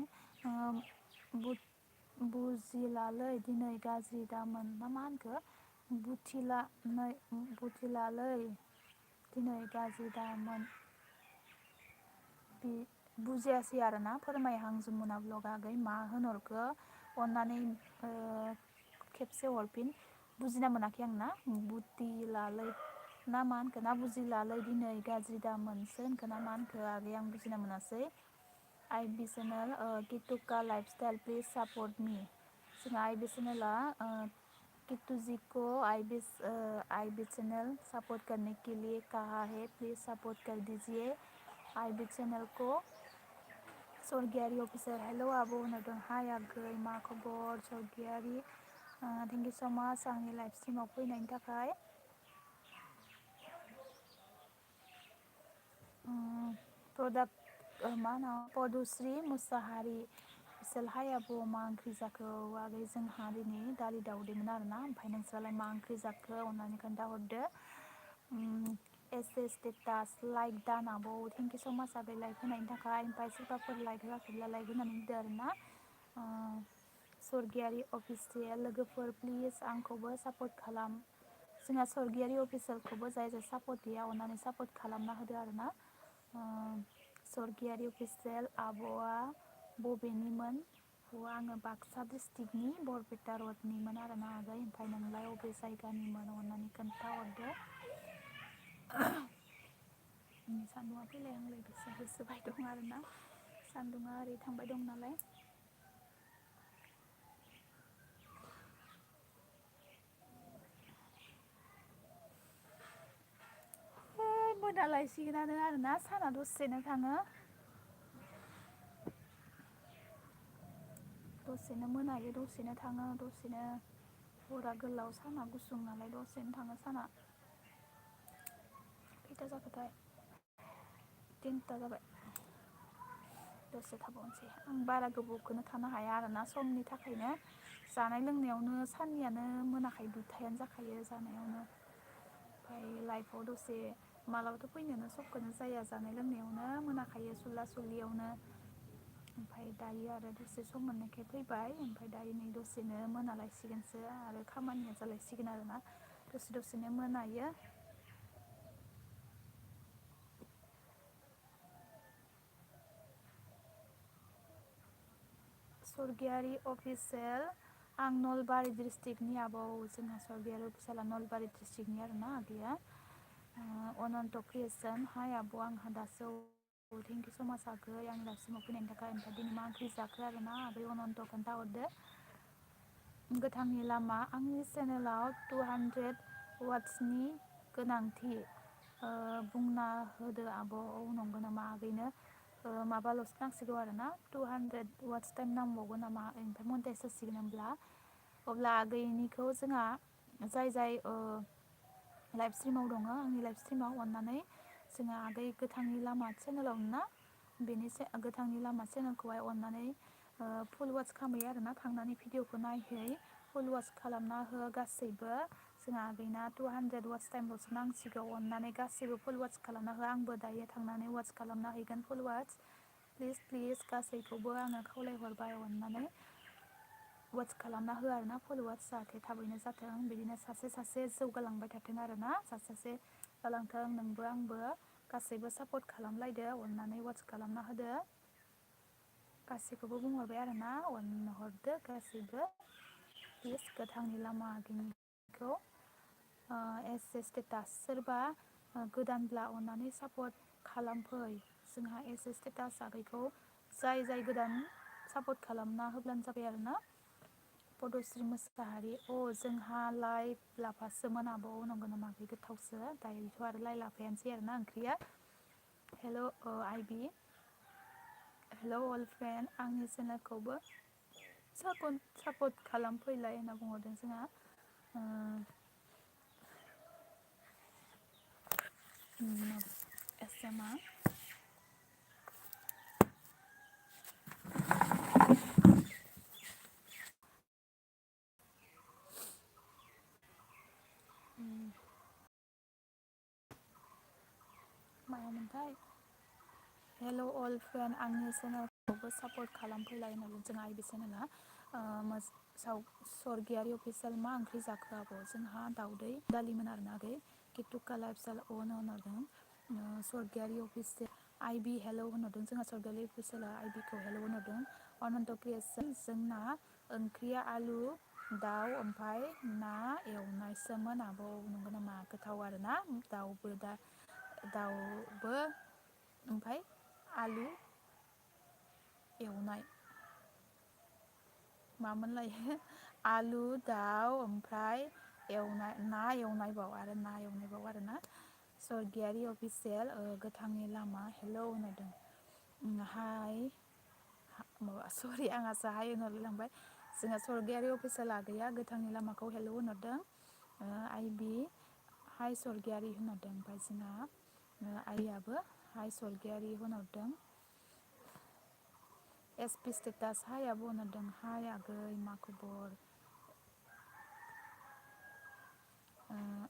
S1: बुजिलालै दिनै गाज्रि दामोन ना मा होनखो बुथिलालै दिनै गाज्रि दामोन बुजियासै आरोना फोरमायहां जमुना ब्लग आगै मा होनहरखो अननानै खेबसे हरफिन बुजिना मोनाखै आं ना बुथिलालै ना मा होनखो ना बुजिलालै दिनै गाज्रि दामोनसो होनखो ना मा होनखो आगै आं बुजिना मोनासै आइ बि चैनल किटुका लाइफस्टाइल प्लीज सपोर्ट मी जोंहा आइ बि चैनला किटुजी को आई बी चैनल सपोर्ट करने के लिए कहा है प्लीज़ सपोर्ट कर दीजिए आई बी चैनल को स्वर्गियारि अफिसार हेल' आब' होनदों हाय आगै मा खबर स्वर्गियारि थेंक इउ स माच आंनि लाइभ स्ट्रिमाव फैनायनि थाखाय प्रडाक्ट मा होनो पदुस्रि मुसाहारि बिसोर हाय आब' मा ओंख्रि जाखो आगै जोंहा दिनै दालि दाउदैमोन आरोना ओमफ्राय नोंस्रालाय मा ओंख्रि जाखो अननानै खोन्थाहरदो। एसे स्टेटास लाइक दान आब' थेंक इउ स' माच आगै लाइक होनायनि थाखाय ओमफ्राय सोरबाफोर लाइक होआखैब्ला लाइक होनानै होदो आरोना। स्वर्गियारि अफिसियेल लोगोफोर प्लिज आंखौबो सापर्ट खालाम। जोंहा स्वर्गियारि अफिसियेलखौबो जाय जाय सापर्ट गैया अननानै सापर्ट खालामना होदो आरोना। स्वर्गियारि अफिसियेल आब'आ बबेनिमोन? आङो बाक्सा डिस्ट्रिक्टनि बरपेटा रडनिमोन आरोना आगै ओमफ्राय नोंलाय अबे जायगानिमोन अननानै खोन्थाहरदो। सान्दुङा फैलाय आंलाय गोसा होसोबाय दं आरोना सान्दुङा ओरै थांबाय दं नालाय। मोनालायसिगोनानो आरोना साना दसेनो थाङो। दसेनो मोनायो दसेनो थाङो दसेनो हरा गोलाव साना गुसुं नालाय दसेनो थाङो साना। खैथा जाखोथाय 3ता जाबाय। दसे थाबावनोसै आं बारा गोबावखौनो थानो हाया आरोना समनि थाखायनो जानाय लोंनायावनो साननियानो मोनाखायो 2तायानो जाखायो जानायावनो। ओमफ्राय लाइफआव दसे मालाबाथ' फैनोनो सबखौनो जाया जानाय लोंनायावनो मोनाखायो सुला सुलियावनो। ओमफ्राय दायो आरो दसे सम मोननायखाय फैबाय ओमफ्राय दायो नै दसेनो मोनालायसिगोनसो आरो खामानिया जालायसिगोन आरोना दसे दसेनो मोनायो। स्वर्गियारि अफिसियेल आं नलबारि डिस्ट्रिक्टनि आबौ जोंहा स्वर्गियारि अफिसियेला नलबारि डिस्ट्रिक्टनि आरोना आगैया। अनन्त क्रियेसन हाय आब' आंहा दासो थेंक इउ स' माच आगै आंनि लाइफसिमाव फैनायनि थाखाय ओमफ्राय दिनै मा ओंख्रि जाखो आरोना आगै अनन्त खोन्थाहरदो। गोथांनि लामा आंनि चेनेलाव 200 वाट्सनि गोनांथि बुंना होदो आब' औ नंगौ नामा आगैनो माबाल'सो नांसिगौ आरोना 200 वाट्स टाइम नांबावगौ नामा ओमफ्राय मनेटाइस जासिगोन होनब्ला अब्ला आगैनिखौ जोंहा जाय जाय लाइभ स्ट्रिमाव दङ आंनि लाइभ स्ट्रिमाव अननानै जोंहा आगै गोथांनि लामा चेनेलाव ना बेनि गोथांनि लामा चेनेलखौहाय अननानै फुल वाच खालामहैयो आरोना थांनानै भिडिअखौ नायहै फुल वाच खालामना हो गासैबो जोंहा आगैना 200 वाट्स टाइमल'सो नांसिगौ अननानै गासैबो फुल वाच खालामना हो आंबो दायो थांनानै वाच खालामना हैगोन फुल वाच प्लिज गासैखौबो आङो खावलायहरबाय अननानै वाच खालामना हो आरोना फुल वाच जाहाथे थाबैनो जाथों बिदिनो सासे सासे जौगालांबाय थाथों आरोना सासे सासे जालांथों नोंबो आंबो गासैबो सापर्ट खालामलायदो अननानै वाच खालामना होदो गासैखौबो बुंहरबाय आरोना अनहरदो गासैबो प्लिज गोथांनि लामा आगैनिखौ एसे स्टेटास सोरबा गोदानब्ला अननानै सापर्ट खालामफै जोंहा एसे स्टेटास आगैखौ जाय जाय गोदान सापर्ट खालामना होब्लानो जाबाय आरोना। पदस्रि मोसाहारि जोंहा लाइ लाफासोमोन आब' नंगौ नामा आगै गोथावसो दायोथ' आरो लाइ लाफायानोसै आरोना ओंख्रिया। हेल' आइबि हेल' अल फ्रेन्ड आंनि चेनेलखौबो सापर्ट खालामफैलाय होनना बुंहरदों जोंहा एसेमा मायामोनथाय हेल' अल फ्रेन्ड आंनि चेनेलखौबो सापर्ट खालामफैलाय होनना बुंदों जोंहा आइबि चेनेला स्वर्गियारि अफिसियेल मा ओंख्रि जाखो आब' जोंहा दाउदै दालिमोन आरोना आगै किटुका लाइफ स्टाइल होनहरदों स्वर्गियारि अफिसियेल आइबि हेल' होनहरदों जोंहा स्वर्गियारि अफिसियेला आइबिखौ हेल' होनहरदों अनन्त क्रियेसन जोंना ओंख्रिया आलु दाउ ओमफ्राय ना एवनायसोमोन आब' नंगौ नामा गोथाव आरोना दाउबो ओमफ्राय आलु एवनाय मामोन लायो आलु दाउ ओमफ्राय ना एवनायबाव आरोना स्वर्गियारि अफिसियेल गोथांनि लामा हेल' होनहरदों हाय माबा सरि आंहासो हाय होनहरलायलांबाय जोंहा स्वर्गियारि अफिसियेल आगैया गोथांनि लामाखौ हेल' होनहरदों आइबि हाय स्वर्गियारि होनहरदों ओमफ्राय जोंहा आइयाबो हाय स्वर्गियारि होनहरदों एस पि स्टेटास हाय आब' होनहरदों हाय आगै मा खबर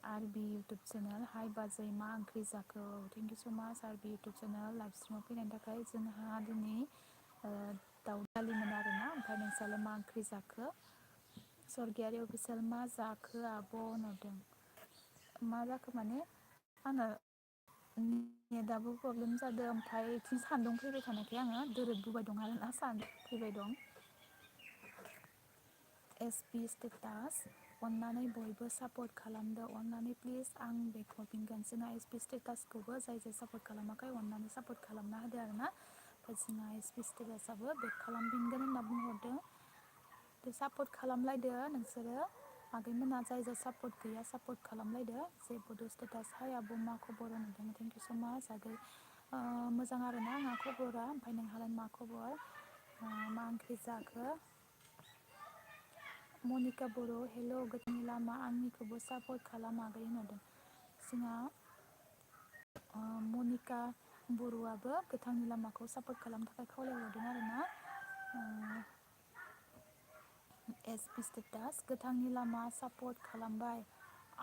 S1: आरबि इउटुब चेनेल हाय बाजै मा ओंख्रि जाखो थेंक इउ स' माच आरबि इउटुब चेनेल लाइभ स्ट्रिमाव फैनायनि थाखाय जोंहा दिनै दाउ दालिमोन आरोना ओमफ्राय नोंस्रालाय मा ओंख्रि जाखो सरगियारि अफिसियेल मा जाखो आब' होनहरदों मा जाखो माने आङो नेटाबो प्रब्लेम जादों ओमफ्राय बिथिं सान्दुं फैबाय थानायखाय आङो दोरोदबोबाय दं आरोना सान्दुं फैबाय दं एस पि स्टेटास अननानै बयबो सापर्ट खालामदो अननानै प्लिज आं बेक हरफिनगोन जोंना एस पि स्टेटासखौबो जाय जाय सापर्ट खालामाखै अननानै सापर्ट खालामना होदो आरोना ओमफ्राय जोंना एस पि स्टेटासाबो बेक खालामफिनगोन होनना बुंहरदों सापर्ट खालामलायदो नोंसोरो आगैमोना जाय जाय सापर्ट गैया सापर्ट खालामलायदो जे बड' स्टेटास हाय आब' मा खबर होनदों थेंक इउ स' माच आगै मोजां आरोना आंहा खबरा ओमफ्राय नोंहालाय मा खबर मा ओंख्रि जाखो मनिका बर' हेल' गोदाननि लामा आंनिखौबो सापर्ट खालाम आगै होनहरदों जोंहा मनिका बर'आबो गोथांनि लामाखौ सापर्ट खालामनो थाखाय खावलायहरदों आरोना एस पि स्टेटास गोथांनि लामा सापर्ट खालामबाय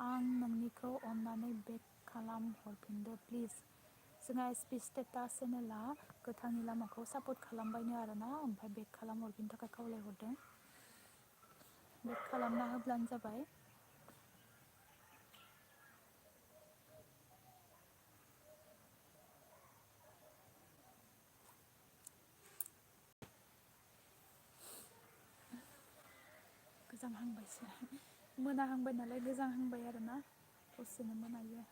S1: आं नोंनिखौ अननानै बेक खालाम हरफिनदो प्लिज जोंहा एस पि स्टेटास चेनेला गोथांनि लामाखौ सापर्ट खालामबायनो आरोना ओमफ्राय बेक खालाम हरफिननो थाखाय खावलायहरदों बेक खालामना होब्लानो जाबाय गोजांहांबायसो मोनाहांबाय नालाय गोजांहांबाय आरोना दसेनो मोनायो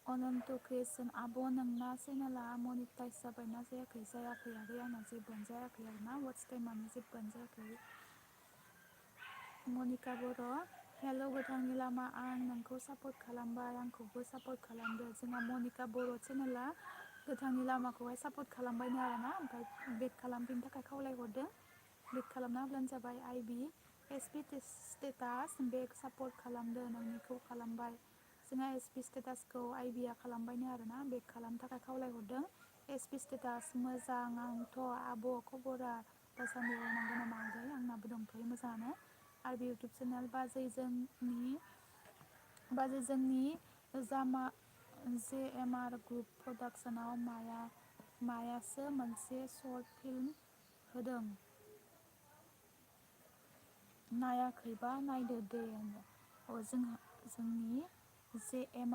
S1: अनन्त क्रिएसन आब' नोंना चेनेला मनिटाइज जाबायना जायाखै जायाखै आगै आंना जेबोआनो जायाखै आरोना वाट्स टाइमानो जेबोआनो जायाखै मनिका बर' हेल' गोथांनि लामा आं नोंखौ सापर्ट खालामबाय आंखौबो सापर्ट खालामदो जोंहा मनिका बर' चेनेला गोथांनि लामाखौहाय सापर्ट खालामबायनो आरोना ओमफ्राय बेक खालामफिननो थाखाय खावलायहरदों बेक खालामना होब्लानो जाबाय आइ बि एस पि स्टेटास बेक सापर्ट खालामदो नोंनिखौ खालामबाय जोंहा एस पि स्टेटासखौ आइ बि आ खालामबायनो आरोना बेक खालामनो थाखाय खावलायहरदों एस पि स्टेटास मोजां आंथ' आब' खबरा दासान्दि नांगौ नामा आगै आंनाबो दंथ'यो मोजाङानो आरबि इउटुब चेनेल बाजै जोंनि जामा जे एम आर ग्रुप प्रडाक्सनाव मायासो मोनसे शर्ट फिल्म होदों नायाखैबा नायदो दे जोंनि जे एम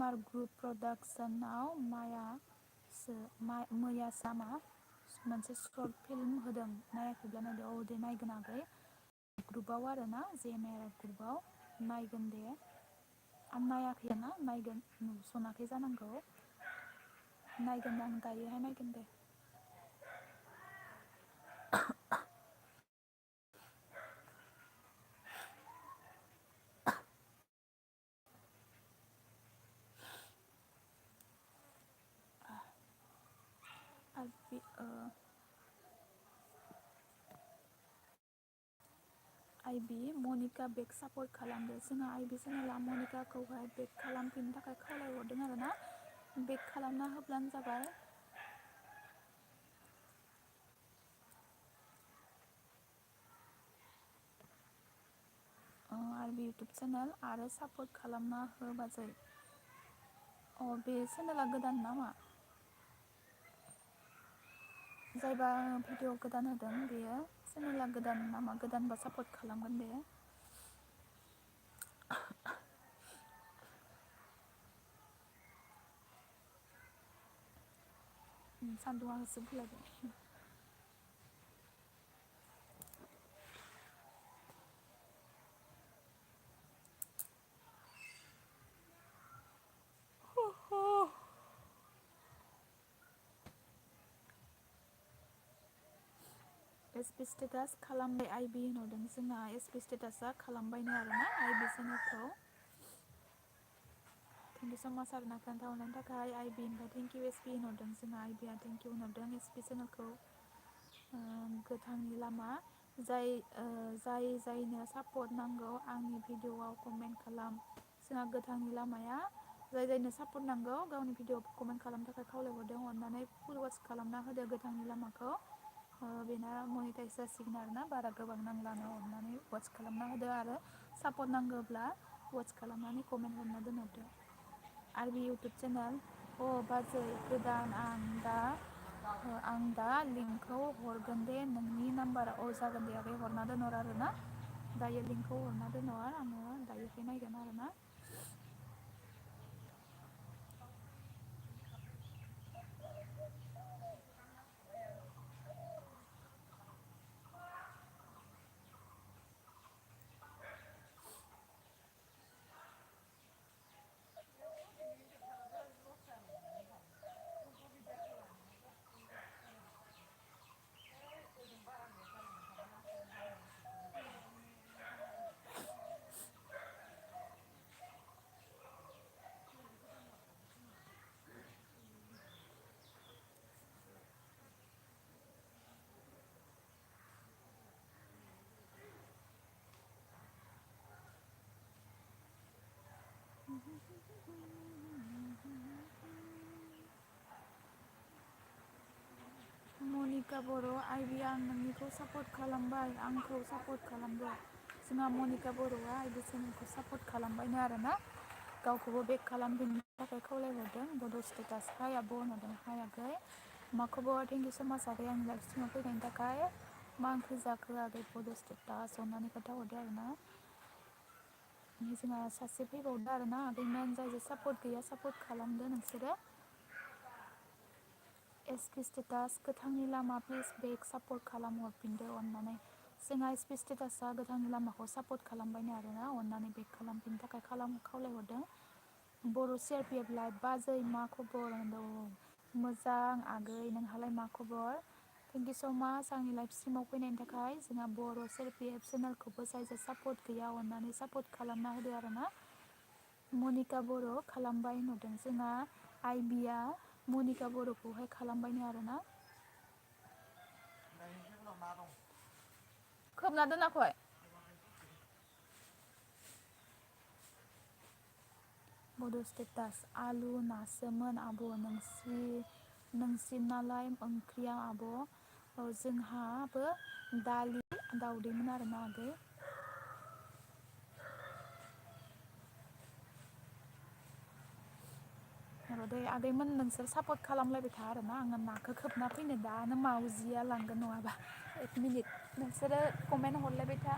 S1: आर ग्रुप प्रडाक्सनाव मैयासो मोनसे सर्ट फिल्म होदों नायाखैब्ला नायदो औ दे नायगोन आगै ग्रुपाव आरोना जे एम आर ग्रुपाव नायगोन दे आं नायाखैना नायगोन नुसनाखै जानांगौ नायगोन आं दायोहाय नायगोन दे आइ बि मनिका बेक सापर्ट खालामदो जोंहा आइ बि चेनेला मनिकाखौहाय बेक खालामफिननो थाखाय खावलायहरदों आरोना बेक खालामना होब्लानो जाबाय आरबि इउटुब चेनेल आरो सापर्ट खालामना हो बाजै बे चेनेला गोदान नामा जायबा भिडिअ गोदान होदों बेयो चेनेला गोदान नामा गोदानबा सापर्ट खालामगोन दे सान्दुङा होसो बोलायबाय एस पि स्टेटास खालामबाय आइ बि होनहरदों जोंना एस पि स्टेटासा खालामबायनो आरोना आइ बि चेनेलखौ थेंक इउ स' माच आरोना खोन्थाहरनायनि थाखाय आइबि ओमफ्राय थेंक इउ एसपि होनहरदों जोंहा आइबिया थेंक इउ होनहरदों एसपि चेनेलखौ गोथांनि लामा जायनो सापर्ट नांगौ आंनि भिडिअ'आव कमेन्ट खालाम जोंहा गोथांनि लामाया जायनो सापर्ट नांगौ गावनि भिडिअ'आव कमेन्ट खालामनो थाखाय खावलायहरदों अननानै फुल वाच खालामना होदो गोथांनि लामाखौ बेना मनिटाइज जासिगोन आरोना बारा गोबां नांलानो अननानै वाच खालामना होदो आरो सापर्ट नांगौब्ला वाच खालामनानै कमेन्ट हरना दोनहरदो आरबि इउटुब चेनेल बाजै गोदान आं दा लिंकखौ हरगोन दे नोंनि नाम्बाराव जागोन दे आगै हरना दोनहर आरोना दायो लिंकखौ हरना दोनहर आङो दायोहाय नायगोन आरोना मनिका बर' आइबि आं नोंनिखौ सापर्ट खालामबाय आंखौ सापर्ट खालामदो जोंहा मनिका बर'आ आइबि चेनेलखौ सापर्ट खालामबायनो आरोना गावखौबो बेक खालामफिननो थाखाय खावलायहरदों बड' स्टेटास हाय आब' होनहरदों हाय आगै मा खबर थेंक इउ स' माच आगै आंनि लाइभ स्ट्रिमाव फैनायनि थाखाय मा ओंख्रि जाखो आगै बड' स्टेटास अननानै खोन्थाहरदो आरोना जोंहा सासे फैबावदो आरोना आगैमोन जाय सापर्ट गैया सापर्ट खालामदो नोंसोरो एसपि स्टेटास गोथांनि लामा प्लिज बेक सापर्ट खालाम हरफिनदो अननानै जोंहा एसपि स्टेटासआ गोथांनि लामाखौ सापर्ट खालामबायनो आरोना अननानै बेक खालामफिननो थाखाय खावलायहरदों बर' सिआरपिएफ लाइभ बाजै मा खबर होनदों मोजां आगै नोंहालाय मा खबर थेंक इउ स' माच आंनि लाइभ स्ट्रिमाव फैनायनि थाखाय जोंहा बर' सिआरपिएफ चेनेलखौबो जाय सापर्ट गैया अननानै सापर्ट खालामना होदो आरोना मनिका बर' खालामबाय होनहरदों जोंहा आइबिया मनिका बर'खौहाय खालामबायनो आरोना खोबना दोनाखै बड' स्टेटास आलु नासोमोन आब' नोंसिनालाय ओंख्रिया आब' जोंहाबो दालि दाउदैमोन आरोना आगै दे आगैमोन नोंसोर सापर्ट खालामलायबाय था आरोना आङो नाखौ खोबना फैनो दानो मावजिया लांगोन नङाबा 1 मिनिट नोंसोरो कमेन्ट हरलायबाय था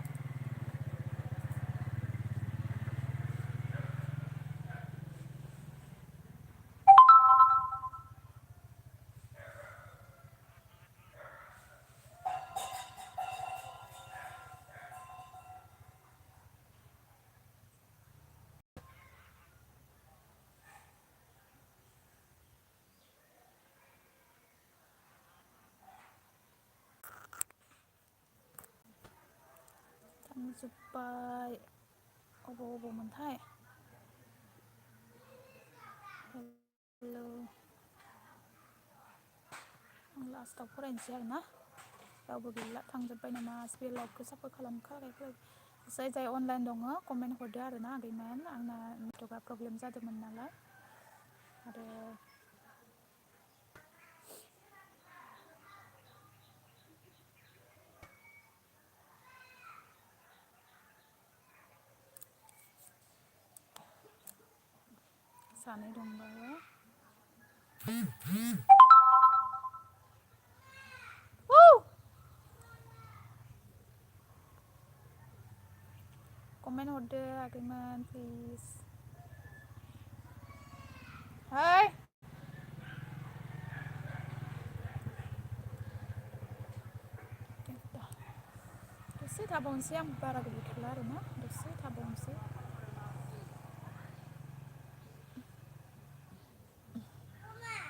S1: थांजोब्बाय अबाव मोनथाय हेलौ आं लास्टाव फरायनोसै आरोना रावबो गैला थांजोब्बाय नामा बे लाइभखौ सापर्ट खालामखाय जाय अनलाइन दङ कमेन्ट हरदो आरोना आगैमोन आंना नेटवर्कआ प्रब्लेम जादोंमोन नालाय आरो सानै दंबावो कमेन्ट हरदो आगैमोन प्लिज हाय दसे थाबावनोसै आं बारा गोबाव थाला आरोना दसे थाबावनोसै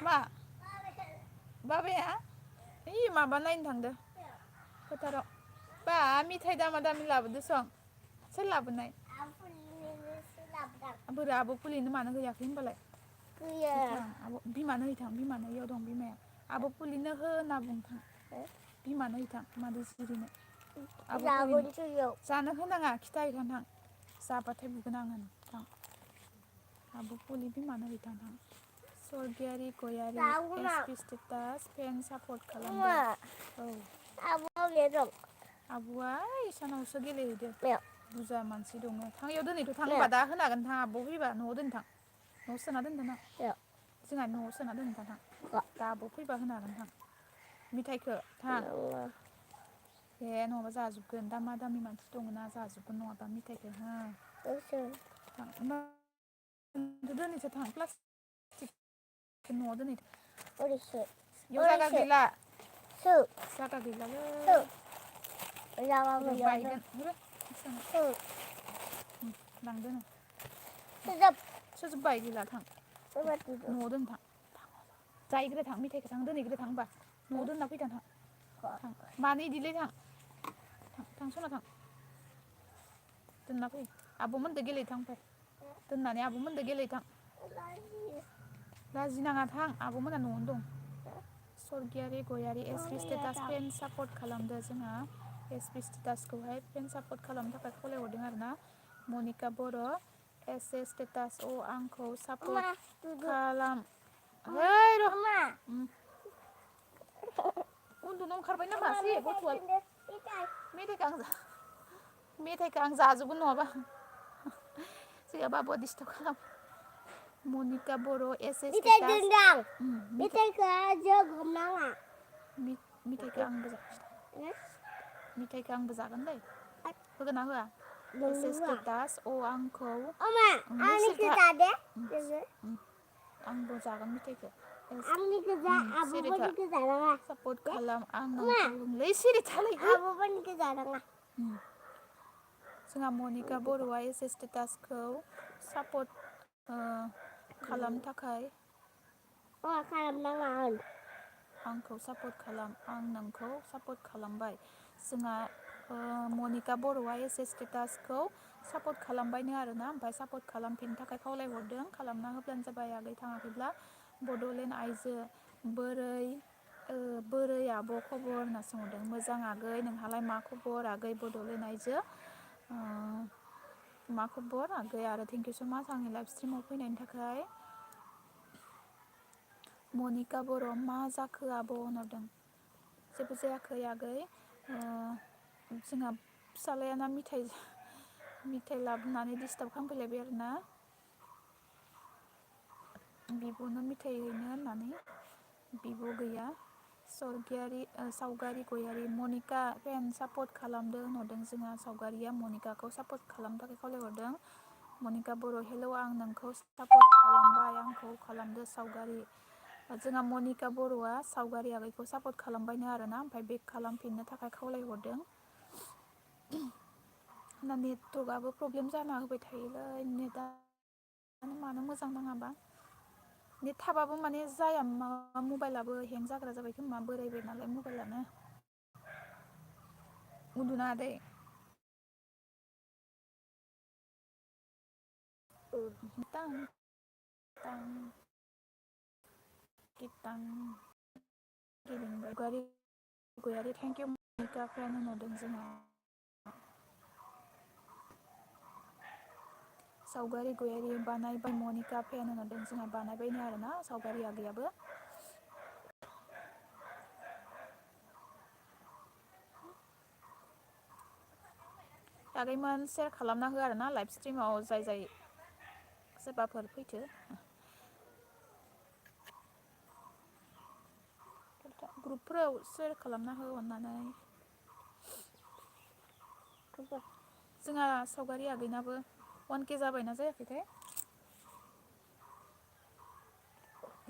S1: मा बाबाया ओइ माबा नायनो थांदो फोथाराव बा मिथाइ दामा दामि लाबोदो सं सोर लाबोनाय बोरो आब' पुलिनो मानो होयाखै होनबालाय आब' बिमानो हैथां बिमानो इयाव दं बिमाया आब' पुलिनो हो होनना बुंथां बिमानो हैथां मादै सिरिनो आब' पुलिनो जानो होनाङा खिथाहैथां थां जाबाथाय बुगोन आं थां आब' पुलि बिमानो हैथां थां सरगियारि गयारि एसपि स्टेटास फेन सापर्ट खालामदों औ आब'आ इसानावसो गेलेहैदो बुरजा मानसि दङ थां इयाव दोनहैथ' थां होनबा दा होनो हागोन थां आब' फैबा न'आव दोन थां न'आव सोना दोनदो ना जोंहा न'आव सोना दोनदो थां दा आब' फैबा होनो हागोन थां मिथाइखौ थां ए नङाबा जाजोबगोन दामा दामि मानसि दङ ना जाजोबगोन नङाबा मिथाइखौ हो दोनहैसै थां प्लास्टिक न'आव दोनहैथो इयाव जागा गैला जागा गैलालै बायगोन लांदो नों सोजोब्बाय गैला थां न'आव दोन थां जाहैग्रो थां मिथाइखौ थां दोनहैग्रो थां होनबा न'आव दोनना फैथां थां मानो इदिलै थां थां सना थां दोनना फै आब'मोनदो गेलेथां ओमफ्राय दोननानै आब'मोनदो गेलेथां लाजिनाङा थां आब'मोना न'आवनो दं सरगियारि गयारि एसपि स्टेटास फेन सापर्ट खालामदो जोंहा एसपि स्टेटासखौहाय फेन सापर्ट खालामनो थाखाय खावलायहरदों आरो ना मनिका बर' एस स्टेटास आंखौ सापर्ट खालाम ओइ र' उन्दुनो ओंखारबाय नामा गथ'आ मेथाइखौ आं जाजोबगोन नङाबा जोंहा बाबुआ डिस्टार्ब खालाम मनिका बर' एस स्टेटास मेथाइखौ जों हमनाङा मेथाइखौ आंबो जागोन दै होगोन ना होआ एस स्टेटास आंखौ आंबो जागोन मेथाइखौ सापर्ट खालाम आं नोंखौ सिरि थालाय जोंहा मनिका बर'आ एस स्टेटासखौ सापर्ट खालामनो थाखाय आंखौ सापर्ट खालाम आं नोंखौ सापर्ट खालामबाय जोंहा मनिका बर'आ एस स्टेटासखौ सापर्ट खालामबायनो आरोना ओमफ्राय सापर्ट खालामफिननो थाखाय खावलायहरदों खालामना होब्लानो जाबाय आगै थाङाखैब्ला बड'लेण्ड आइजो बोरै आब' खबर होनना सोंहरदों मोजां आगै नोंहालाय मा खबर आगै बड'लेण्ड आइजो मा खबर आगै आरो थेंक इउ स' माच आंनि लाइभ स्ट्रिमाव फैनायनि थाखाय मनिका बर' मा जाखो आब' होनहरदों जेबो जायाखै आगै जोंहा फिसालायाना मिथाइ लाबोनानै डिस्टार्ब खालामफैलायबाय आरोना बिब'नो मिथाइ हैनो होननानै बिब' गैया सावगारि गयारि मनिका फेन सापर्ट खालामदो होनहरदों जोंहा सावगारिया मनिकाखौ सापर्ट खालामनो थाखाय खावलायहरदों मनिका बर' हेलौ आं नोंखौ सापर्ट खालामबाय आंखौ खालामदो सावगारि जोंहा मनिका बर'आ सावगारि आगैखौ सापर्ट खालामबायनो आरोना ओमफ्राय बेक खालामफिननो थाखाय खावलायहरदों ना नेटवर्कआबो प्रब्लेम जाना होबाय थायोलै नेटआ मानो मोजां नाङाबा नेट थाबाबो माने जाया मबाइलाबो हें जाग्रा जाबाय खोमा बोरायबाय नालाय मबाइलानो उन्दुनाङा दै गयारि थेंक इउ मनिका फेन होनहरदों जोंहा सावगारि गयारि बानायबाय मनिका फेन होनहरदों जोंहा बानायबायनो आरोना सावगारि आगैयाबो आगैमोन सेयार खालामना हो आरोना लाइभ स्ट्रिमाव जाय सोरबाफोर फैथो ग्रुपफोराव सेयार खालामना हो अननानै जोंहा सावगारि आगैनाबो 1K जाबायना जायाखैथाय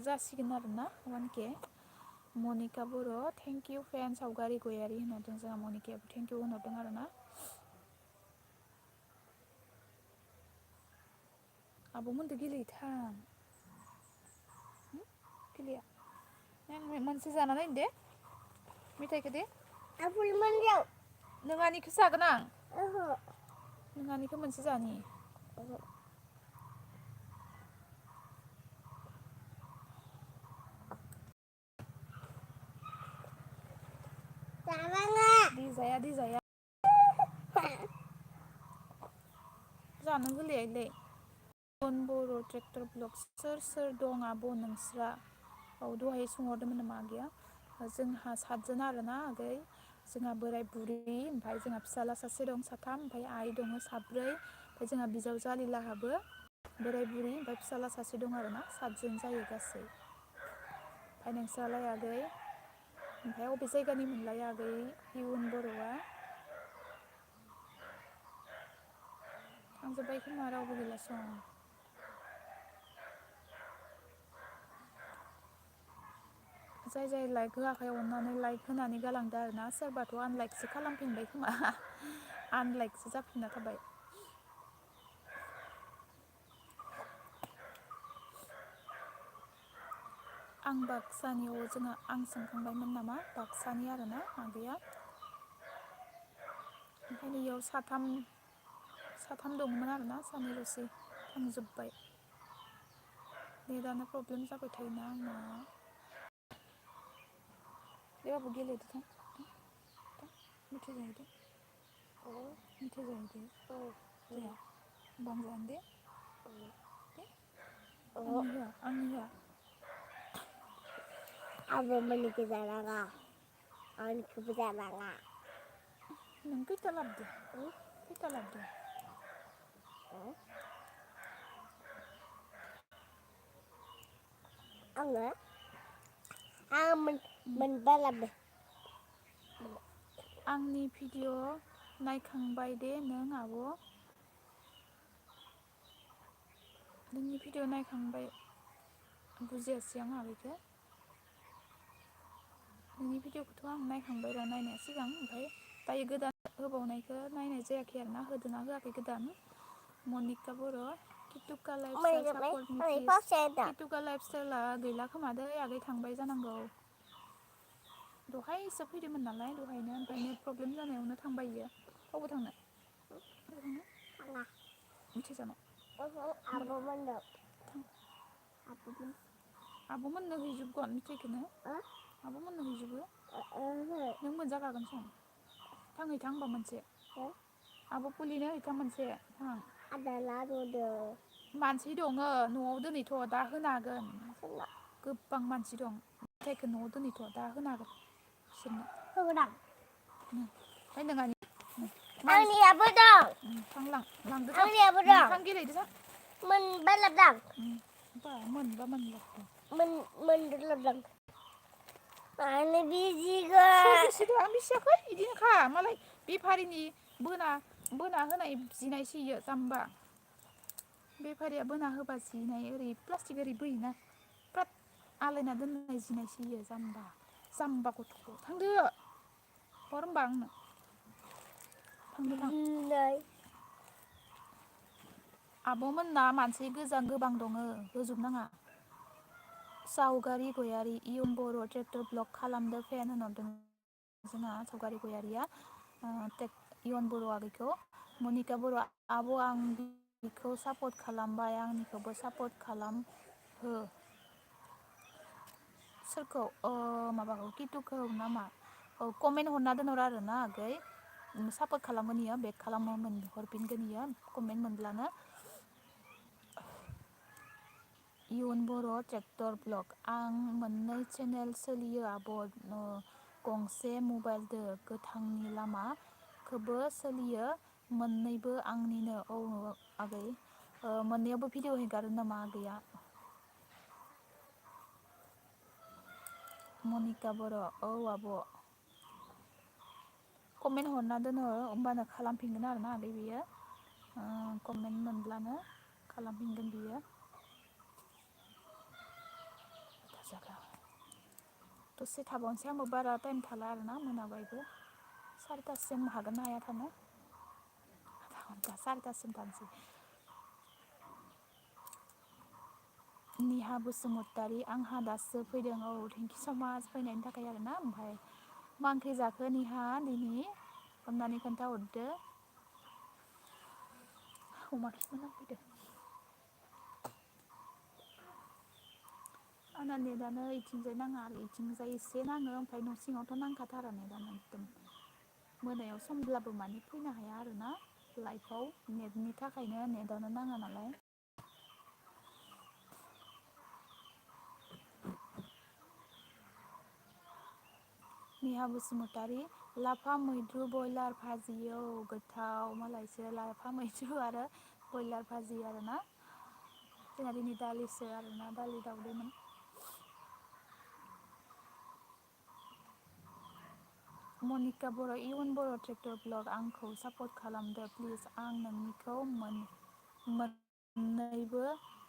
S1: जासिगोन आरोना 1K Monika Boro' thank you fan सावगारि गयारि होनहरदों जोंहा मनिकायाबो थेंक इउ होनहरदों आरोना आब'मोनदो गेलेहैथां गेलेया मोनसे जाना नायनो दे मेथाइखौ दे नोंहानिखौ जागोन आं नोंहानिखौ मोनसे जानि दिजाया जानो गोरलैयालै इयुन बर' ट्रेक्टर ब्लग सोर दं आब' नोंस्रा औ दहाय सोंहरदोंमोन नामा आगैया जोंहा 7 जोन आरोना आगै जोंहा बोराय बुरि ओमफ्राय जोंहा फिसाला सासे दं 3 ओमफ्राय आइ दङ 4 ओमफ्राय जोंहा बिजावजा लिलाहाबो बोराय बुरि ओमफ्राय फिसाला सासे दं आरोना 7 जोन जायो गासै ओमफ्राय नोंस्रालाय आगै ओमफ्राय अबे जायगानि मोनलाय आगै इयुन बर'आ थांजोब्बाय खोमा रावबो गैला सं जाय लाइक होआखै अननानै लाइक होनानै गालांदो आरोना सोरबाथ' आनलाइकसो खालामफिनबाय खोमा आनलाइकसो जाफिनना थाबाय आं बाक्सानियाव जोंहा आं सोंखांबायमोन नामा बाक्सानि आरोना आगैया ओंखायनो इयाव साथाम दंमोन आरोना सानैल'सै थांजोब्बाय नेटानो प्रब्लेम जाबाय थायोना आंना बेबाबो गेलेदो थां मेथाइ जाहैदो जाया बांजानो दे आंनि होआ आब'मोननिखौ जानाङा आंनिखौबो जानाङा नों खैथा लाबोदो आङो मोनबा लाबोदो आंनि भिडिअ नायखांबाय दे नों आब' नोंनि भिडिअ नायखांबाय बुजियासै आं आगैखौ नोंनि भिडिअखौथ' आं नायखांबाय र' नायनाया सिगां ओमफ्राय दायो गोदान होबावनायखौ नायनाय जायाखै आरोना होदोना होआखै गोदान मनिका बर' किटुका लाइफस्टाइला गैला खोमादै आगै थांबाय जानांगौ दहायसो फैदोंमोन नालाय दहायनो ओमफ्राय नेट प्रब्लेम जानायावनो थांबाय इयो अबाव थांनो मिथि जानो आब'मोननो हैजोबगोन मिथाइखौनो आब'मोननो हैजोबो नों मोनजाखागोन सं थांहैथां होनबा मोनसे आब' पुलिनो हैथां मोनसे थां मानसि दङ न'आव दोनैथ' दा होनो हागोन गोबां मानसि दं मेथाइखौ न'आव दोनैथ' दा होनो हागोन बिसोरनो ओमफ्राय नोंहानि आंनियाबो दं लांदो आंनियाबो दं थां गेलेदो जा मोनबा लाबदां मोनबा मोनद' लाबदां आंनो बिजिगो आं बिसियाखै बिदिनोखा मालाय बेफारिनि बोना होनाय जिनायसो इयो जाम्बा बेफारिया बोना होबा जिनाय ओरै प्लास्टिक ओरै बोयोना फ्राद आलायना दोननाय जिनायसो इयो जाम्बा गथ'खौ थांदो हर होमबा आंनो थांदो थां आब'मोनना मानसि गोबां दङ होजोबनाङा सावगारि गयारि इयुन बर' ट्रेक्टर ब्लग खालामदो फेन होनहरदों जोंहा सावगारि गयारिया इयुन बर' आगैखौ मनिका बर' आब' आं बिखौ सापर्ट खालामबाय आंनिखौबो सापर्ट खालाम हो सोरखौ माबाखौ किटुखौ नामा कमेन्ट हरना दोनहर आरोना आगै सापर्ट खालामगोन इयो बेक खालामोमोन हरफिनगोन इयो कमेन्ट मोनब्लानो इयुन बर' ट्रेक्टर ब्लग आं मोननै चेनेल सोलियो आब' गंसे मबाइलदो गोथांनि लामाखौबो सोलियो मोननैबो आंनिनो औ आगै मोननैयावबो भिडिअ हेगारो नामा आगैया मनिका बर' औ आब' कमेन्ट हरना दोनो होमबानो खालामफिनगोन आरोना आगै बियो कमेन्ट मोनब्लानो खालामफिनगोन बियो दसे थाबावनोसै आंबो बारा टाइम थाला आरोना मोनाबायबो 4टासिम हागोन ना हाया थानो आधा घन्टा 4टासिम थानोसै निहा बसुमतारी आंहा दासो फैदों औ थेंकिउ स माच फैनायनि थाखाय आरोना ओमफ्राय मा ओंख्रि जाखो निहा दिनै अननानै खोन्थाहरदो अमा खि मोनामफैदो आंना नेटानो इथिंजाय नाङा आरो इथिंजाय एसे नाङो ओमफ्राय न' सिङावथ' नांखाथारा नेटानो एकदम मोनायाव समब्लाबो माने फैनो हाया आरोना लाइफआव नेटनि थाखायनो नेटानो नाङा नालाय नेहा बसुमतारी लाफा मैद्रु बयलार भाजि गोथाव मालायसो लाफा मैद्रु आरो बयलार भाजि आरोना जोंहा दिनै दालिसो आरोना दालि दावदैमोन मनिका बर' इयुन बर' ट्रेक्टर ब्लग आंखौ सापर्ट खालामदो प्लिज आं नोंनिखौ मोननैबो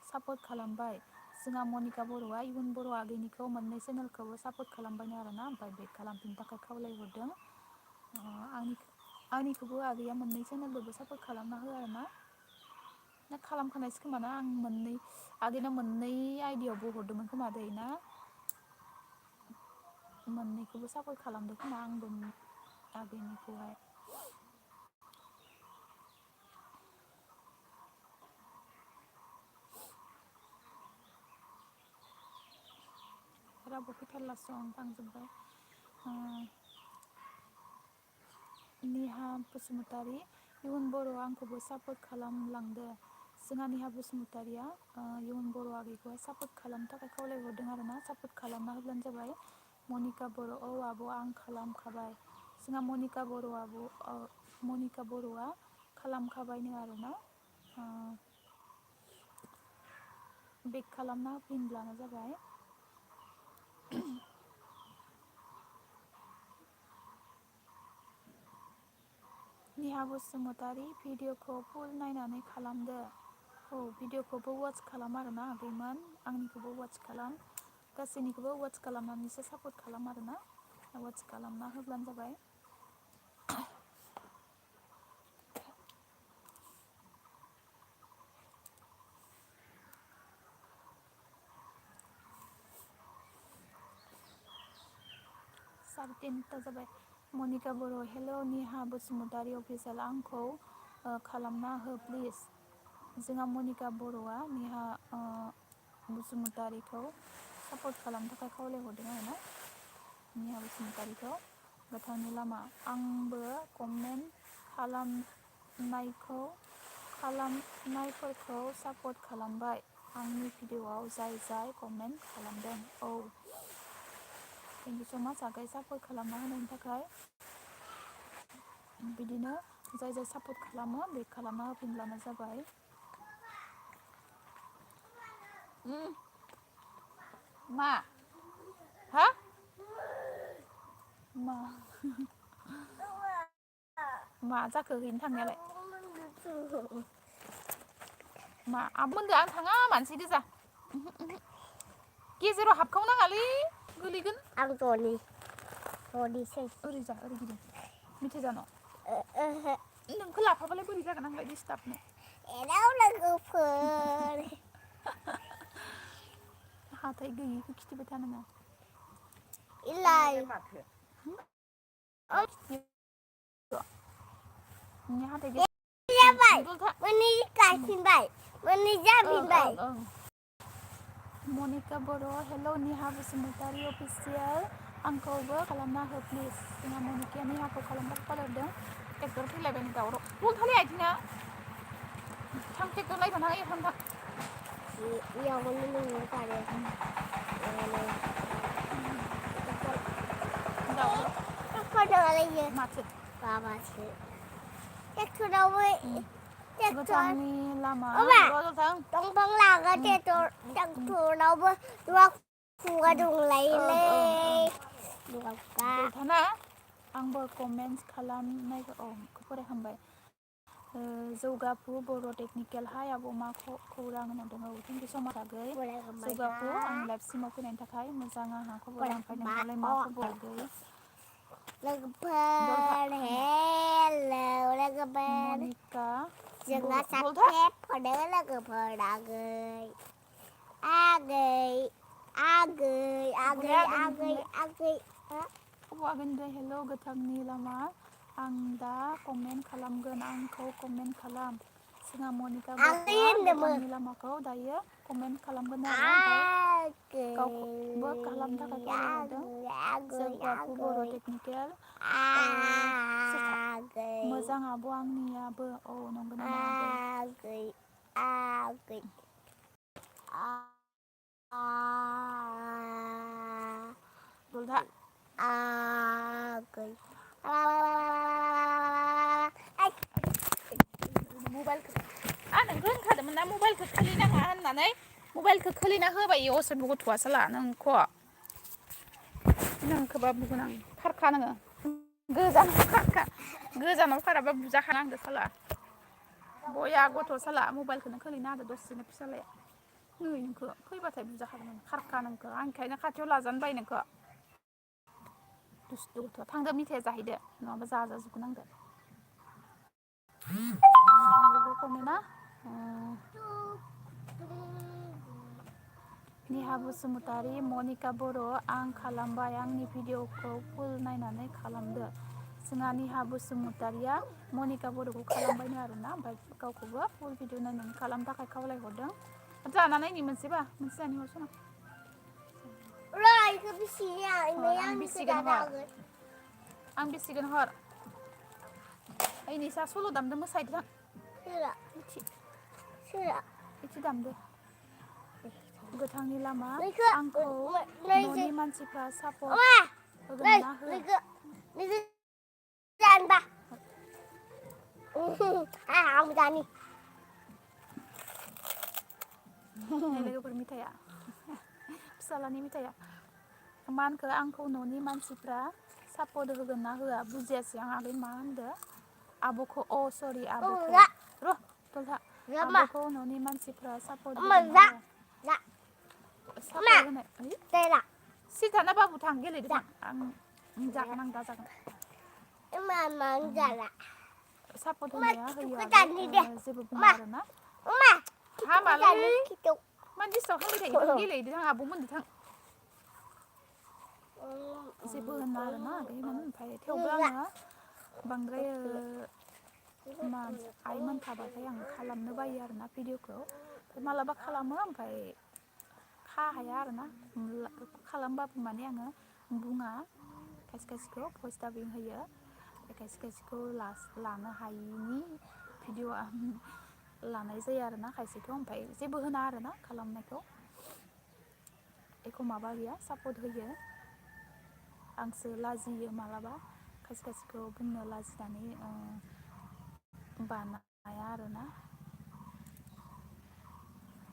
S1: सापर्ट खालामबाय जोंहा मनिका बर'आ इयुन बर' आगैनिखौ मोननै चेनेलखौबो सापर्ट खालामबायनो आरोना ओमफ्राय बेक खालामफिननो थाखाय खावलायहरदों आंनिखौबो आगैया मोननै चेनेलजोंबो सापर्ट खालामना हो आरोना ना खालामखानायसो खोमाना आं मोननै आगैना मोननै आइडियावबो हरदोंमोन खोमा दै ना मोननैखौबो सापर्ट खालामदों खोमा आंबो आगैनिखौहाय रावबो फैथारलासो आं थांजोब्बाय नेहा बसुमतारी इयुन बर' आंखौबो सापर्ट खालामलांदो जोंहा नेहा बसुमतारीया इयुन बर' आगैखौहाय सापर्ट खालामनो थाखाय खावलायहरदों आरोना सापर्ट खालामना होब्लानो जाबाय मनिका बर' औ आब' आं खालामखाबाय जोंहा मनिका बर'आ खालामखाबायनो आरोना बेक खालामना होफिनब्लानो जाबाय नेहा बसुमतारी भिडिअखौ फुल नायनानै खालामदो औ भिडिअखौबो वाच खालाम आरोना आगैमोन आंनिखौबो वाच खालाम गासैनिखौबो वाच खालामनानैसो सापर्ट खालाम आरोना वाच खालामना होब्लानो जाबाय साराय 3टा जाबाय मनिका बर' हेल' नेहा बसुमतारी अफिसियेल आंखौ खालामना हो प्लिज जोंहा मनिका बर'आ नेहा बसुमतारीखौ सापर्ट खालामनो थाखाय खावलायहरदों आरोना नेहा बसुमतारीखौ गोथांनि लामा आंबो कमेन्ट खालामनायफोरखौ सापर्ट खालामबाय आंनि भिडिअआव जाय कमेन्ट खालामदों औ थेंक इउ स' माच आगै सापर्ट खालामना होनायनि थाखाय बिदिनो जाय सापर्ट खालामो बे खालामना होफिनब्लानो जाबाय मा हा मा मा जाखो हैनो थांनायालाय मा आबमोनदो आं थाङा मानसि गोजा गेजेराव हाबखावनाङालै गोलैगोन आं ज'निसै ओरै जा ओरै गिदिं मिथाइ जानो नोंखौ लाफाबालाय बोरै जागोन आंलाय डिस्टार्बनो एराव लोगोफोर हाथाय गैयिखौ खिथिबाय था नोङो इलाय माथो जाबाय मोननै गायफिनबाय मोननै जाफिनबाय मनिका बर' हेल' नेहा बसुमतारी अफिसियेल आंखौबो खालामना हो प्लिज जोंहा मनिकाया नेहाखौ खालामना खालामदों ट्रेक्टर फैलायबाय दावराव बलथालै आथिङा थां ट्रेक्टर नायथां एफाम थां इयावनो नोङो गारो दावराव माथो बाबासो ट्रेक्टरावबो गोथांनि लामा दंफां लागोन ट्रेक्टरावबो खुगा दंलायोलै थाना आंबो कमेन्टस खालामनायखौ फरायखांबाय जौगाफु बर' टेकनिकेल हाय आब' मा खौरां होनदों औ थेंक इउ स' माच आगै जौगाफु आंनि लाइफसिमाव फैनायनि थाखाय मोजां आंहा खबर ओमफ्राय नोंहालाय मा खबर आगै लोगोफोर हेलौ लोगोफोर मनिका जोंहा साबस्क्राइब हरदो लोगोफोर आगै आगैनिफ्राय हेलौ गोथांनि लामा आं दा कमेन्ट खालामगोन आंखौ कमेन्ट खालाम जोंहा मनिका बर'आ गोथांनि लामाखौ दायो कमेन्ट खालामगोन आरो ओमफ्राय गावखौबो खालामनो थाखाय खावलायहरदों जोब्बाबु बर' टेकनिकेल मोजां आब' आंनियाबो औ नंगौ नामा आगै Dulda आगै मबाइलखौ नों रोंखादोंमोन ना मबाइलखौ खोलिनाङा होननानै मबाइलखौ खोलिना होबाय इयो असरबो गथ'आ साला नोंखौ नोंखौबा बुगोन आं खारखा नोङो गोजानाव खाराबा बुजाखानांदो साला बया गथ' साला मबाइलखौनो खोलिना होदो दसेनो फिसालाया नै नोंखौ फैबाथाय बुजाखागोन खारखा नोंखौ आंखायनो खाथियाव लाजानो बाय नोंखौ दुस्थु गथ' थांदो मिथाइया जाहैदो नङाबा जाजाजोबगोन आंदो ना निहा बसुमतारी मनिका बर' आं खालामबाय आंनि भिडिअखौ फुल नायनानै खालामदो जोंहा निहा बसुमतारिया मनिका बर'खौ खालामबायनो आरोना ओमफ्राय गावखौबो फुल भिडिअ नायनानै खालामनो थाखाय खावलायहरदों जानानै नै मोनसे जानि हरसना आं बिसिगोन हर ओइ नैसा सल' दामदों मोसाहैदो इथि दामदो गोथांनि लामा आंखौ न'नि मानसिफ्रा सापर्ट होगोन ना होआ आं जानि लोगोफोर मिथाइया फिसालानि मिथाइया मानखो आंखौ न'नि मानसिफ्रा सापर्ट होगोन ना होआ बुजियासै आं आगै मा होनदो आब'खौ सरि आब'खौ न'नि मानसिफ्रा सापर्ट होगोन ना होआ सापर्ट होनाय सिथाना बाबु थां गेलेदो थां आं जागोन आं दा जागोन सापर्ट होनाया होयो जेबो बुङा आरोना हामालै मान दिस्टार्ब खालामबाय थायो थां गेलेहैदो थां आब'मोनदो थां जेबो होना आरोना आगैमोन ओमफ्राय थेवबो आङो बांद्राय आइमोन थाबाथाय आं खालामनो बायो आरोना भिडिअखौ मालाबा खालामो ओमफ्राय हाया आरोना खालामबाबो माने आङो बुङा खायसे खायसेखौ भइस डाबिं होयो खायसे खायसेखौ लानो हायिनि भिडिअ लानाय जायो आरोना खायसेखौ ओमफ्राय जेबो होना आरोना खालामनायखौ एख' माबा गैया सापर्ट होयो आंसो लाजियो मालाबा खायसे खायसेखौ बुंनो लाजिनानै बानाया आरोना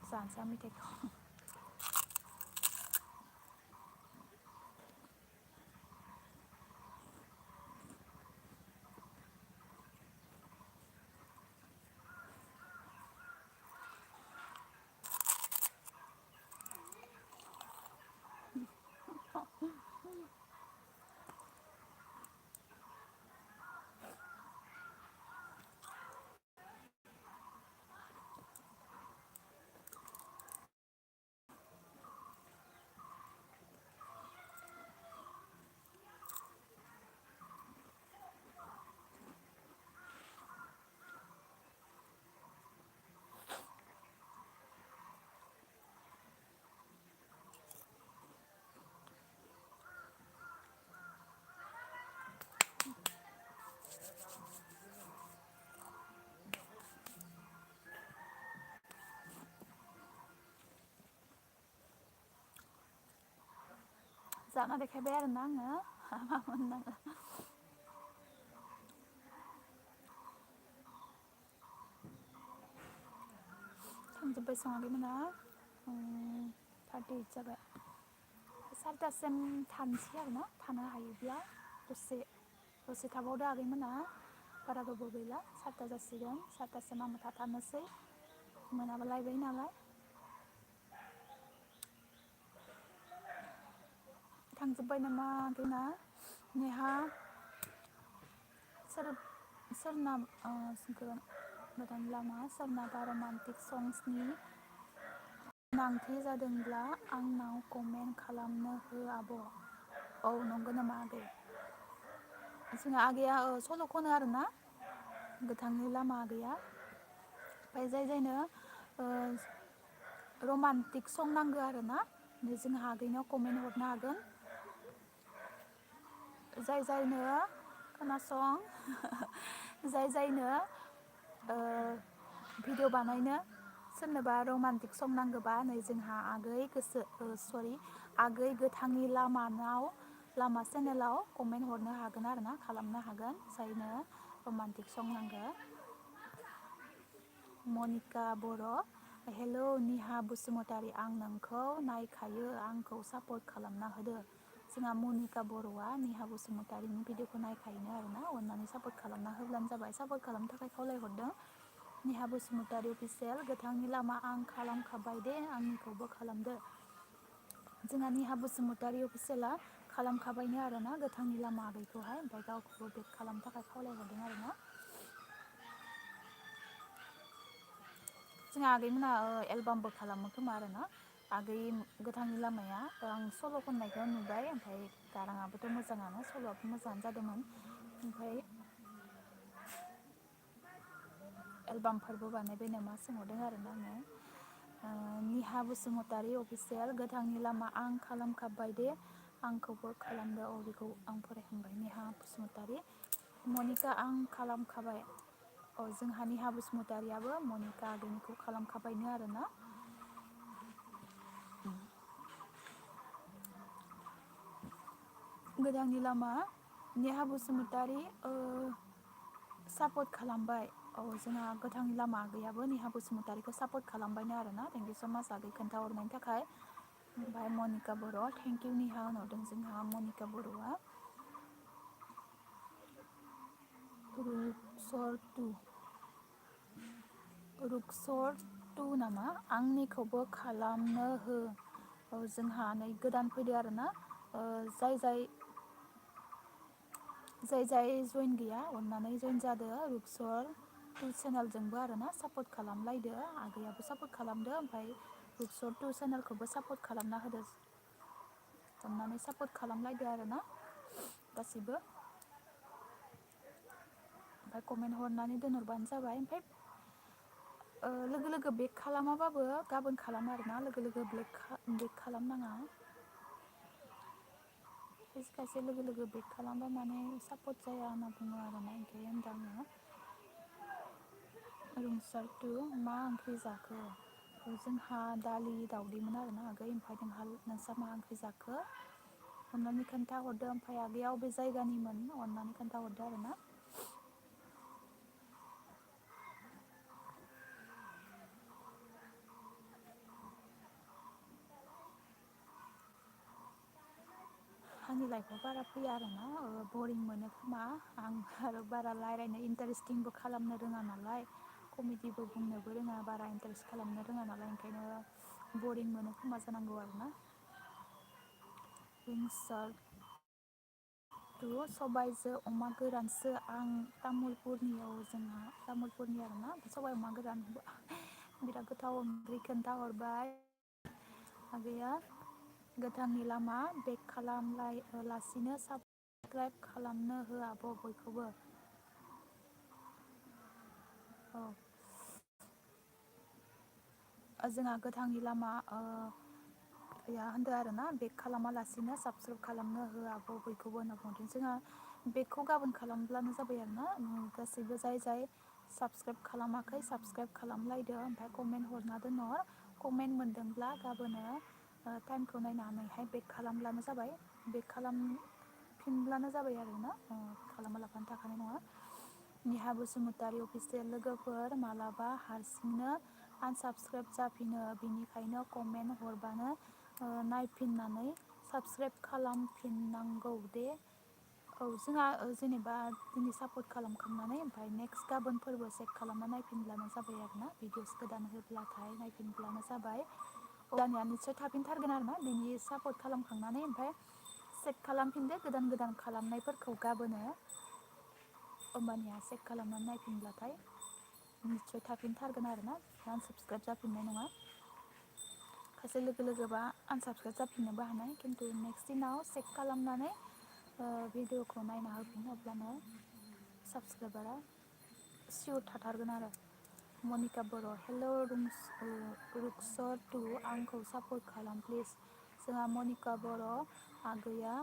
S1: जानोसै आं मेथाइखौ जाना देखायबाय आरोना आङो मा मोननांगौ थांजोब्बाय सङाखैमोना 38 जाबाय 4टासिम थानोसै आरोना थानो हायोब्ला दसे थाबावदो आगैमोना बारा गोबाव गैला 4टा जासिगोन 4टासिम आंबो थाथारनोसै मोनाबोलायबाय नालाय थांजोब्बाय नामा आगैना नेहा सोरना गोदान लामा सोरनाबा रमान्टिक संसनि गोनांथि जादोंब्ला आंनाव कमेन्ट खालामनो हो आब' औ नंगौ नामा आगै जोंहा आगैया सल' खनो आरोना गोथांनि लामा आगैया ओमफ्राय जाय जायनो रमान्टिक सं नांगौ आरो ना जोंहा आगैनाव कमेन्ट हरनो हागोन। जाय जायनो खोनासं जाय जायनो भिडिअ बानायनो सोरनोबा रमान्टिक सं नांगौबा नै जोंहा आगै आगै गोथांनि लामानाव लामा चेनेलाव कमेन्ट हरनो हागोन आरो ना खालामनो हागोन जायनो रमान्टिक सं नांगौ। मनिका बर' हेलौ निहा बसुमतारी आं नोंखौ नायखायो आंखौ सापर्ट खालामना होदो। जोंहा मनिका बर'आ निहा बसुमतारीनि भिडिअखौ नायखायोनो आरोना अननानै सापर्ट खालामना होब्लानो जाबाय। सापर्ट खालामनो थाखाय खावलायहरदों। निहा बसुमतारी अफिसियेल गोथांनि लामा आं खालामखाबाय दे आंनिखौबो खालामदो। जोंहा निहा बसुमतारी अफिसियेला खालामखाबायनो आरोना गोथांनि लामा आगैखौहाय ओमफ्राय गावखौबो बेक खालामनो थाखाय खावलायहरदों आरोना। जोंहा आगैमोना एलबामबो खालामो खोमा आरोना आगै गोथांनि लामाया आं सल' खननायखौ नुबाय ओमफ्राय गाराङाबोथ' मोजाङानो सल'आबो मोजाङानो जादोंमोन ओमफ्राय एलबामफोरबो बानायबाय नामा सोंहरदों आरोना आङो। निहा बसुमतारी अफिसियेल गोथांनि लामा आं खालामखाबाय दे आंखौबो खालामदो बेखौ आं फरायखांबाय निहा बसुमतारी। मनिका आं खालामखाबाय जोंहा निहा बसुमतारियाबो मनिका आगैनिखौ खालामखाबायनो आरोना। गोथांनि लामा नेहा बसुमतारी सापर्ट खालामबाय जोंहा गोथांनि लामा आगैयाबो नेहा बसुमतारीखौ सापर्ट खालामबायनो आरोना थेंकिउ स' माच आगै खोन्थाहरनायनि थाखाय। ओमफ्राय मनिका बर' थेंकिउ निहा होनहरदों जोंहा मनिका बर'आ। रुक्सर टु नामा आंनिखौबो खालामनो हो। जोंहा नै गोदान फैदो आरोना जाय जइन गैया अननानै जइन जादो रुपसर टु चेनेलजोंबो आरोना सापर्ट खालामलायदो आगैयाबो सापर्ट खालामदो ओमफ्राय रुपसर टु चेनेलखौबो सापर्ट खालामना होदो अननानै सापर्ट खालामलायदो आरोना गासिबो। ओमफ्राय कमेन्ट हरनानै दोनहरबानो जाबाय ओमफ्राय लोगो लोगो बेक खालामाबाबो गाबोन खालाम आरोना लोगो लोगो बेक खालामनाङा। खायसे खायसे लोगो लोगो बेक खालामबा माने सापर्ट जाया होनना बुङो आरोना ओंखायनो होनदों आङो। रुंसार टु मा ओंख्रि जाखो? जोंहा दालि दाउदैमोन आरोना आगै ओमफ्राय नोंस्रा मा ओंख्रि जाखो? अननानै खोन्थाहरदो ओमफ्राय आगैया अबे जायगानिमोन अननानै खोन्थाहरदो आरोना। आंनि लाइफआव बारा फैया आरोना बरिं मोनो खोमा आं आरो बारा रायज्लायनो इन्टारेस्टिंबो खालामनो रोङा नालाय कमेडिबो बुंनोबो रोङा बारा इन्टारेस्ट खालामनो रोङा नालाय ओंखायनो बरिं मोनो खोमा जानांगौ आरोना। रिंसार सबाइजों अमा गोरानसो आं तामुलपुरनियाव जोंहा तामुलपुरनि आरोना सबाइ अमा गोरान बिराद गोथाव ओंख्रि खोन्थाहरबाय आगैया। गोथांनि लामा बेक खालामलासिनो साबसक्राइब खालामनो हो आब' बयखौबो। औ जोंहा गोथांनि लामा होनदों आरोना बेक खालामालासिनो साबसक्राइब खालामनो हो आब' बयखौबो होनना बुंदों। जोंहा बेकखौ गाबोन खालामब्लानो जाबाय आरोना गासैबो जाय साबसक्राइब खालामाखै साबसक्राइब खालामलायदो ओमफ्राय कमेन्ट हरना दोनहर कमेन्ट मोनदोंब्ला गाबोनो टाइमखौ नायनानैहाय बेक खालामब्लानो जाबाय बेक खालामफिनब्लानो जाबाय आरोना खालामालाबानो थाखानाय नङा। निहा बसुमतारी अफिसियेल लोगोफोर मालाबा हारसिंनो आनसाबस्क्राइब जाफिनो बिनिखायनो कमेन्ट हरबानो नायफिननानै साबसक्राइब खालामफिननांगौ दे। औ जोंहा जेनेबा दिनै सापर्ट खालामखांनानै ओमफ्राय नेक्स्ट गाबोनफोरबो चेक खालामना नायफिनब्लानो जाबाय आरोना भिडिअस गोदान होब्लाथाय नायफिनब्लानो जाबाय अब्लानिया निसय थाफिनथारगोन आरोना बिनि सापर्ट खालामखांनानै ओमफ्राय चेक खालामफिनदो गोदान गोदान खालामनायफोरखौ गाबोनो होमबानिया चेक खालामनानै नायफिनब्लाथाय निस्सय थाफिनथारगोन आरोना आनसाबस्क्राइब जाफिननाय नङा। खायसे लोगो लोगोबा आनसाबस्क्राइब जाफिननोबो हानाय खिन्थु नेक्स्ट दिनाव चेक खालामनानै भिडिअखौ नायना होफिन अब्लानो साबसक्राइबारा सियर थाथारगोन आरो। मनिका बर' हेल' रुक्सर टु आंखौ सापर्ट खालाम प्लिज। जोंहा मनिका बर' आगैया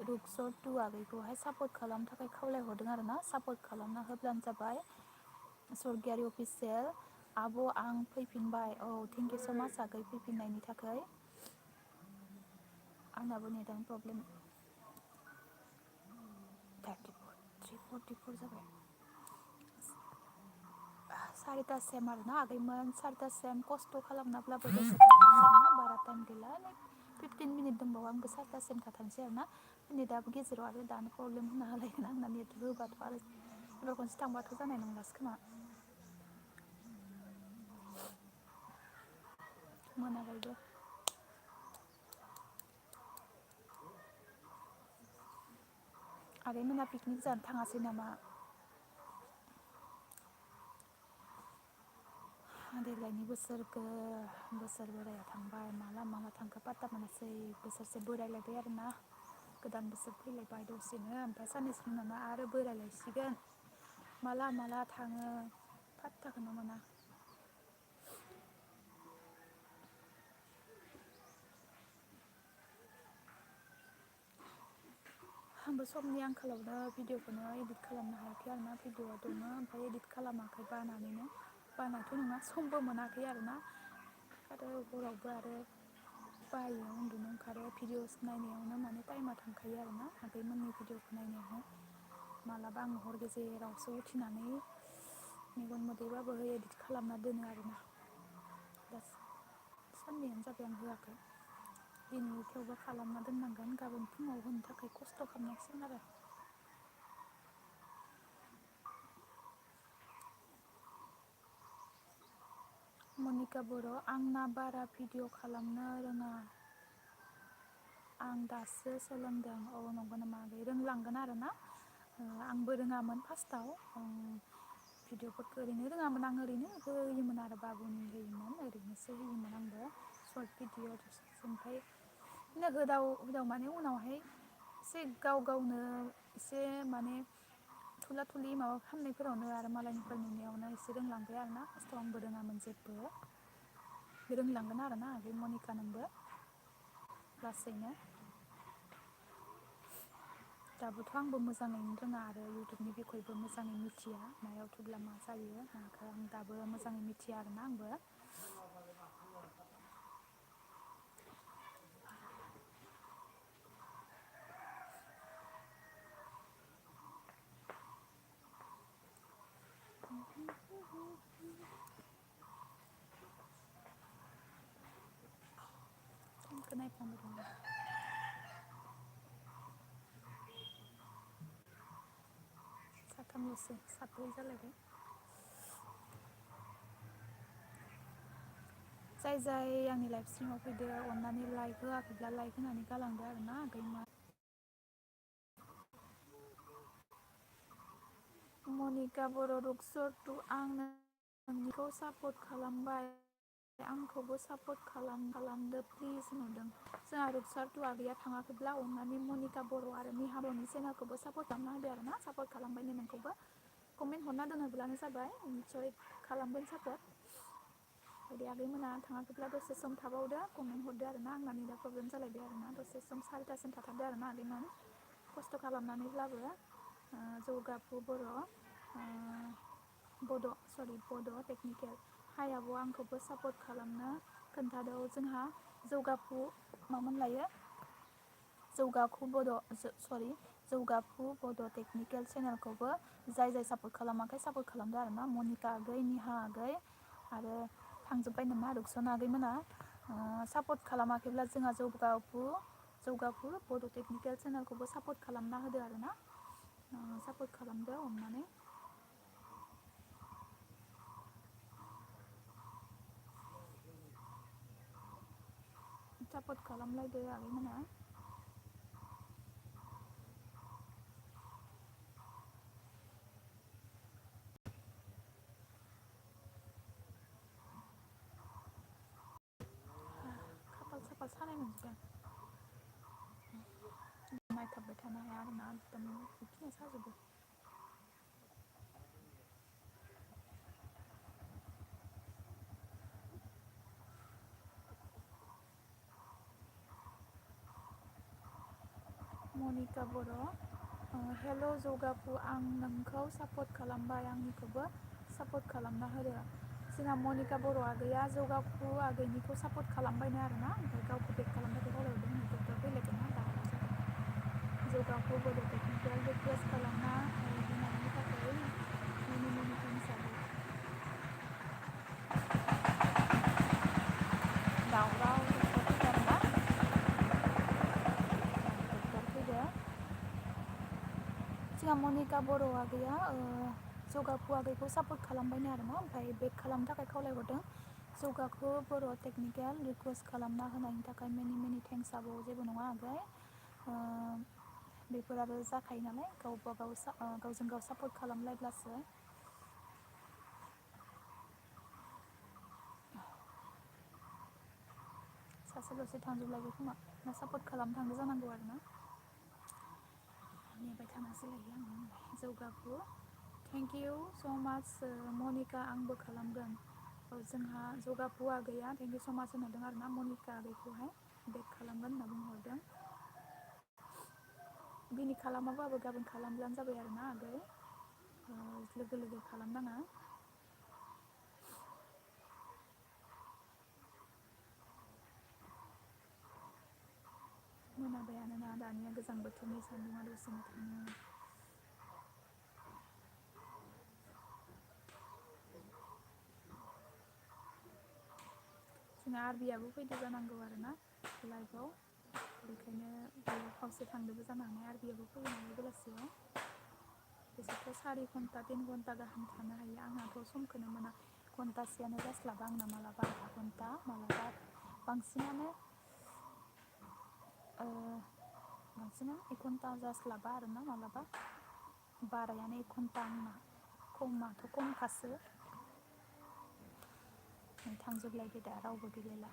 S1: रुक्सर टु आगैखौहाय सापर्ट खालामनो थाखाय खावलायहरदों आरो ना। सापर्ट खालामना होब्लानो जाबाय। सरगियारि अफिसियेल आब' आं फैफिनबाय। औ थेंक इउ स' माच आगै फैफिननायनि थाखाय। आंनाबो नेटआनो प्रब्लेम। 344 जाबाय। सारिथासिम आरो ना आगैमोन सारिथासिम खस्थ' खालामनाब्लाबो दसे थाथ'नोसै बारा टाइम गैला 15 मिनिट दंबावो आंबो सारिथासिम थाथारनोसै आरो ना। नेटआबो गेजेराव आरो दानो प्रब्लेम होना होलायगोन आंना नेट होबाथ' आरो एबार खनसे थांबाथ' जानाय नंलासो खोमा। मोनाबायबो। आगैमोना पिकनिक जानो थाङासै नामा? देग्लायनि बोसोरखो बोसोर बोराइया थांबाय माला माला थांखो पात्ता मोनासै। बोसोरसे बोरायलायबाय आरोना। गोदान बोसोर फैलायबाय दसेनो ओमफ्राय साननैसोनि उनावनो आरो बोरायलायसिगोन। माला माला थाङो फात्ताखौनो मोना। आंबो समनि आंखालावनो भिडिअखौनो इदिट खालामनो हायाखै आरोना। भिडिअआ दङ ओमफ्राय इदिट खालामाखै बानानैनो। बानायथ' नङा समबो मोनाखै आरोना। आरो हरावबो आरो बायो उन्दुनो ओंखारो भिडिअस नायनायावनो माने टाइमा थांखायो आरोना। आगैमोननि भिडिअखौ नायनायावनो मालाबा आं हर गेजेरावसो उथिनानै मेगन मोदैबाबो इदिट खालामना दोनो आरोना। दा साननैयानो जाबाय आं होआखै। दिनै थेवबो खालामना दोननांगोन गाबोन फुङाव होनो थाखाय खस्थ' खालामनांसिगोन आरो। मनिका बर' आंना बारा भिडिअ खालामनो रोङा। आं दासो सोलोंदों। औ नंगौ नामा आगै रोंलांगोन आरो ना। आंबो रोङामोन फार्स्टआव भिडिअफोरखौ ओरैनो रोङामोन आं ओरैनो होयोमोन आरो बाबुनि होयोमोन ओरैनोसो होयोमोन आंबो सर्ट भिडिअ ओमफ्राय होदाव होदाव माने उनावहाय एसे गाव गावनो एसे माने थुला थुलि माबा खालामनायफोरावनो आरो मालायनिफ्राय नुनायावनो एसे रोंलांबाय आरो ना। फार्स्टआव आंबो रोङामोन जेबो रोंलांगोन आरो ना आगै मनिका नोंबो लासैनो। दाबोथ' आंबो मोजाङैनो रोङा आरो इउटुबनि बिखयबो मोजाङै मिथिया मायाव थुब्ला मा जायो माखौ आं दाबो मोजाङै मिथिया आरोना आंबो। टाइमखौ नायफ्लांबाय दं आं। साथामल'सै साब्रै जालायबाय। जाय जाय आंनि लाइफ स्ट्रिमाव फैदो अननानै लाइक होआखैब्ला लाइक होनानै गालांदो आरो ना आगैमोन। मनिका बर' रुक्सर टु आं नोंनिखौ सापर्ट खालामबाय। आंखौबो सापर्ट खालामदो प्लिज होनहरदों। जोंहा रुपसार टु आगैया थाङाखैब्ला अननानै मनिका बर' आरो निहा बर'नि चेनेलखौबो सापर्ट खालामना होदो आरो ना। सापर्ट खालामबायनो नोंखौबो कमेन्ट हरना दोनहोब्लानो जाबाय निस्सय खालामगोन सापर्ट। बिदि आगैमोना थाङाखैब्ला दसे सम थाबावदो कमेन्ट हरदो आरो ना। आंना नेटा प्रब्लेम जालायबाय आरो ना दसे सम सारिथासिम थाथारदो आरो ना आगैमोन खस्थ' खालामनानैब्लाबो। जौगाफु बर' बड' टेकनिकेल हाय आब' आंखौबो सापर्ट खालामनो खोन्थादो। जोंहा जौगाफु मामोन लायो जौगाफु बड' टेकनिकेल चेनेलखौबो जाय जाय सापर्ट खालामाखै सापर्ट खालामदो आरो ना। मनिका आगै निहा आगै आरो थांजोब्बाय नामा रुक्सना आगैमोना सापर्ट खालामाखैब्ला जोंहा जौगाफु बड' टेकनिकेल चेनेलखौबो सापर्ट खालामना होदो आरो ना। सापर्ट खालामदो अननानै। सापर्ट खालामलायदो आगैमोना। खाफाल साफाल सानाय मोनजोबबाय आं नायथाबबाय थानो हाया आरोना एकदम उखिनाय साजोबो। मनिका बर' हेल' जौगाफु आं नोंखौ सापर्ट खालामबाय आंनिखौबो सापर्ट खालामना होदो जोंहा मनिका बर' आगैया जौगाफु आगैनिखौ सापर्ट खालामबायनो आरोना ओमफ्राय गावखौ बेक खालामबाय खावलायहरदों नेटवर्कआ फैलायदोंना दावराव जादों जौगाफु बड' टेकनिकेल रिकुवेस्ट खालामना होनायनि थाखाय मेनि मेनि थेंक्स आगै दावराव ट्रेक्टर फैदों आरोना ट्रेक्टर फैदो जोंहा मनिका बर' आगैया जौगाफु आगैखौ सापर्ट खालामबायनो आरोना ओमफ्राय बेक खालामनो थाखाय खावलायहरदों जौगाफु बर' टेकनिकेल रिकुवेस्ट खालामना होनायनि थाखाय मेनि मेनि थेंक्स आबौ जेबो नङा आगै बेफोर आरो जाखायो नालाय गावबा गाव गावजों गाव सापर्ट खालामलायब्लासो सासेल'सो थांजोबलायबाय खोमा ना सापर्ट खालामनो थांदो जानांगौ आरो ना नेबाय थानासो लायो आङो जौगाफु थेंक इउ स' माच मनिका आंबो खालामगोन जोंहा जौगाफु आगैया थेंक इउ स' माच होनहरदों आरो ना मनिका आगैखौहाय बेक खालामगोन होनना बुंहरदों दिनै खालामाबाबो गाबोन खालामब्लानो जाबाय आरोना आगै लोगो लोगो खालामनाङा मोनाबायानोना दानिया गोजां बोथोरनि सान्दुङा दसेनो थाङो जोंना आरबियाबो फैदो जानांगौ आरोना लाइफआव बेखायनो बेयो खावसे थांदोंबो जानो हानाय आरबियाबो फैयो नालाय बेलासियाव बिसोरथ' 4 घन्टा 3 घन्टा गाहाम थानो हायो आंहाथ' समखौनो मोना घन्टासेयानो जास्लाबा आंना मालाबा आधा घन्टा मालाबा बांसिनानो 1 घन्टा जास्लाबा आरोना मालाबा बारायानो 1 घन्टा आंना खमाथ' खमखासो थांजोबलायदो दा रावबो गैलायला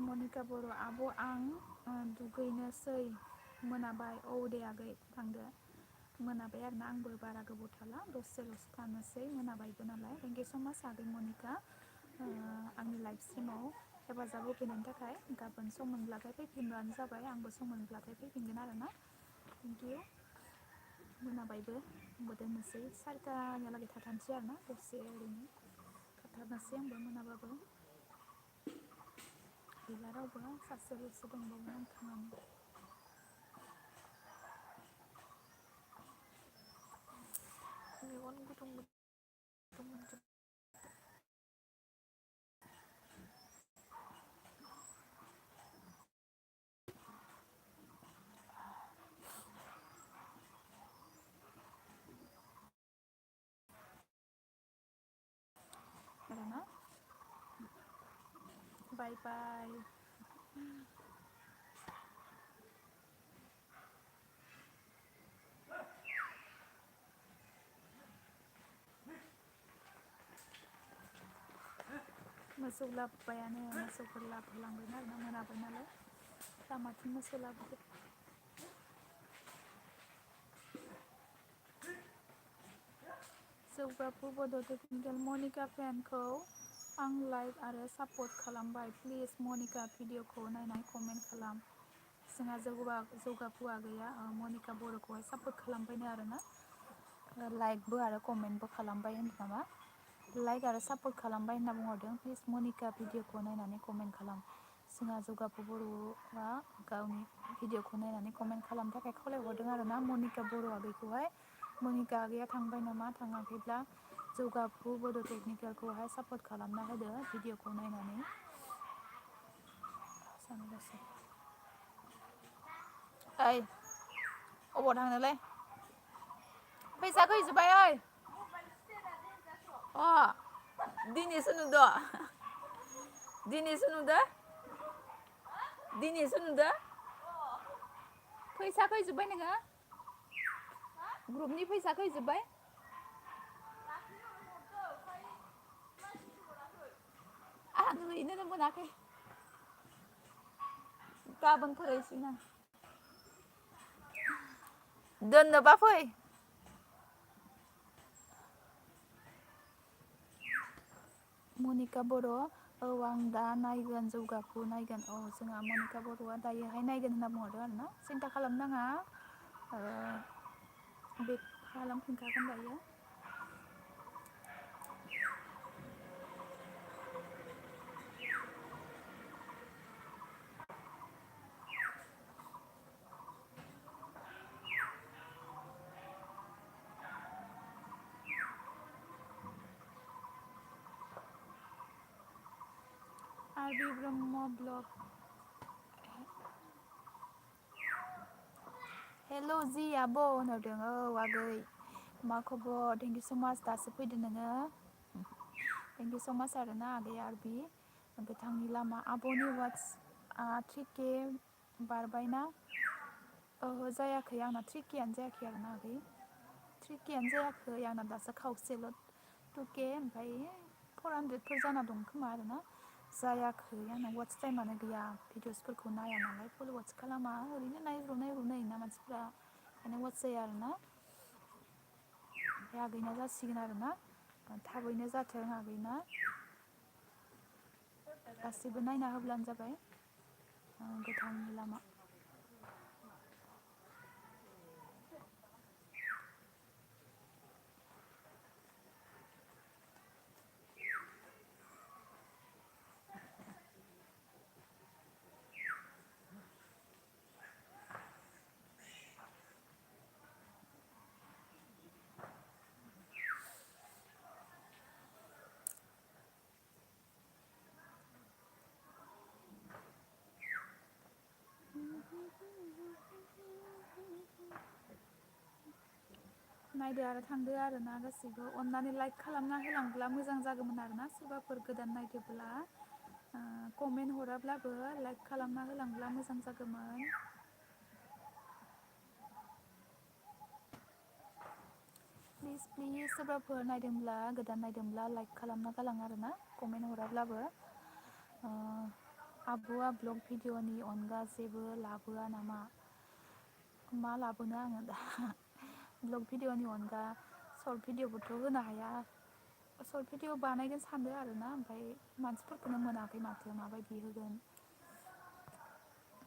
S1: मनिका बर' आब' आं दुगैनोसै मोनाबाय औ दे आगै थांदो मोनाबाय आरोना आंबो बारा गोबाव थाला दसेल'सो थानोसै मोनाबायबो नालाय थेंक इउ स' माच आगै मनिका आंनि लाइफ स्ट्रिमाव हेफाजाब होफैनायनि थाखाय गाबोन सम मोनब्लाथाय फैफिनबानो जाबाय आंबो सम मोनब्लाथाय फैफिनगोन आरोना थेंक इउ मोनाबायबो आंबो दोननोसै 4टानिहालागै थाथारनोसै आरोना दसे ओरैनो थाथारनोसै आंबो मोनाबाबो गैला रावबो सासेल'सो दंबावो आं थांनानै मेगन गुदुं गुदुं मोनजोब आरोना बाय बाय मोसौ लाबोबायानो मोसौफोर लाबोलांबायनो आरोना मोनाबाय नालाय लामाथिं मोसौ लाबोदो जौगाफु बड' टेकनिकेल मनिका फेनखौ आं लाइक आरो सापर्ट खालामबाय प्लिज मनिका भिडिअखौ नायनानै कमेन्ट खालाम जोंहा जौगाफु आगैया मनिका बर'खौहाय सापर्ट खालामबायनो आरोना लाइकबो आरो कमेन्टबो खालामबाय होनदों नामा लाइक आरो सापर्ट खालामबाय होनना बुंहरदों प्लिज मनिका भिडिअखौ नायनानै कमेन्ट खालाम जोंहा जौगाफु बर'आ गावनि भिडिअखौ नायनानै कमेन्ट खालामनो थाखाय खावलायहरदों आरोना मनिका बर' आगैखौहाय मनिका आगैया थांबाय नामा थाङाखैब्ला जौगाफु बड' टेकनिकेलखौहाय सापर्ट खालामना होदो भिडिअखौ नायनानै सानगासै ओइ अबाव थांनोलै फैसाखौ हैजोब्बाय ओइ दिनैसो नुदो दिनैसो नुदो फैसाखौ हैजोब्बाय नोङो ग्रुपनि फैसाखौ हैजोब्बाय आं हैनोनो मोनाखै गाबोनफोर एसेना दोननोबा फै मनिका बर' औ आं दा नायगोन जौगाफु नायगोन औ जोंहा मनिका बर'आ दायोहाय नायगोन होनना बुंहरदों आरोना सिन्था खालामनाङा बे खालामफिनखागोन दायो आरबि ब्रह्म ब्लग हेल' जि आब' होनहरदों औ आगै मा खबर थेंक इउ स' माच दासो फैदो नोङो थेंक इउ स' माच आरोना आगै आरबि गोथांनि लामा आब'नि वाट्सआ 3K बारबायना ओहो जायाखै आंना 3Kआनो जायाखै आरोना आगै 3Kआनो जायाखै आंना दासो खावसेल' 2K ओमफ्राय 400फोर जाना दं खोमा आरोना जायाखै आंना वाट्स टाइमानो गैया भिडिअसफोरखौ नाया नालाय फुल वाट्स खालामा ओरैनो नायब्र' नायोना मानसिफ्रा ओंखायनो वाट्स जाया आरोना ओमफ्राय आगैना जासिगोन आरोना थाबैनो जाथों आगैना गासिबो नायना होब्लानो जाबाय गोथांनि लामा नायदो आरो थांदो आरोना गासिबो अननानै लाइक खालामना होलांब्ला मोजां जागौमोन आरोना सोरबाफोर गोदान नायदोब्ला कमेन्ट हराब्लाबो लाइक खालामना होलांब्ला मोजां जागौमोन प्लिज सोरबाफोर नायदोंब्ला गोदान नायदोंब्ला लाइक खालामना गालां आरोना कमेन्ट हराब्लाबो आब'आ ब्लग भिडिअ'नि अनगा जेबो लाबोआ नामा मा लाबोनो आङो दा ब्लग भिडिअ'नि अनगा सर्ट भिडिअ'बोथ' होनो हाया सर्ट भिडिअ' बानायगोन सानदों आरोना ओमफ्राय मानसिफोरखौनो मोनाखै माथो माबायदि होगोन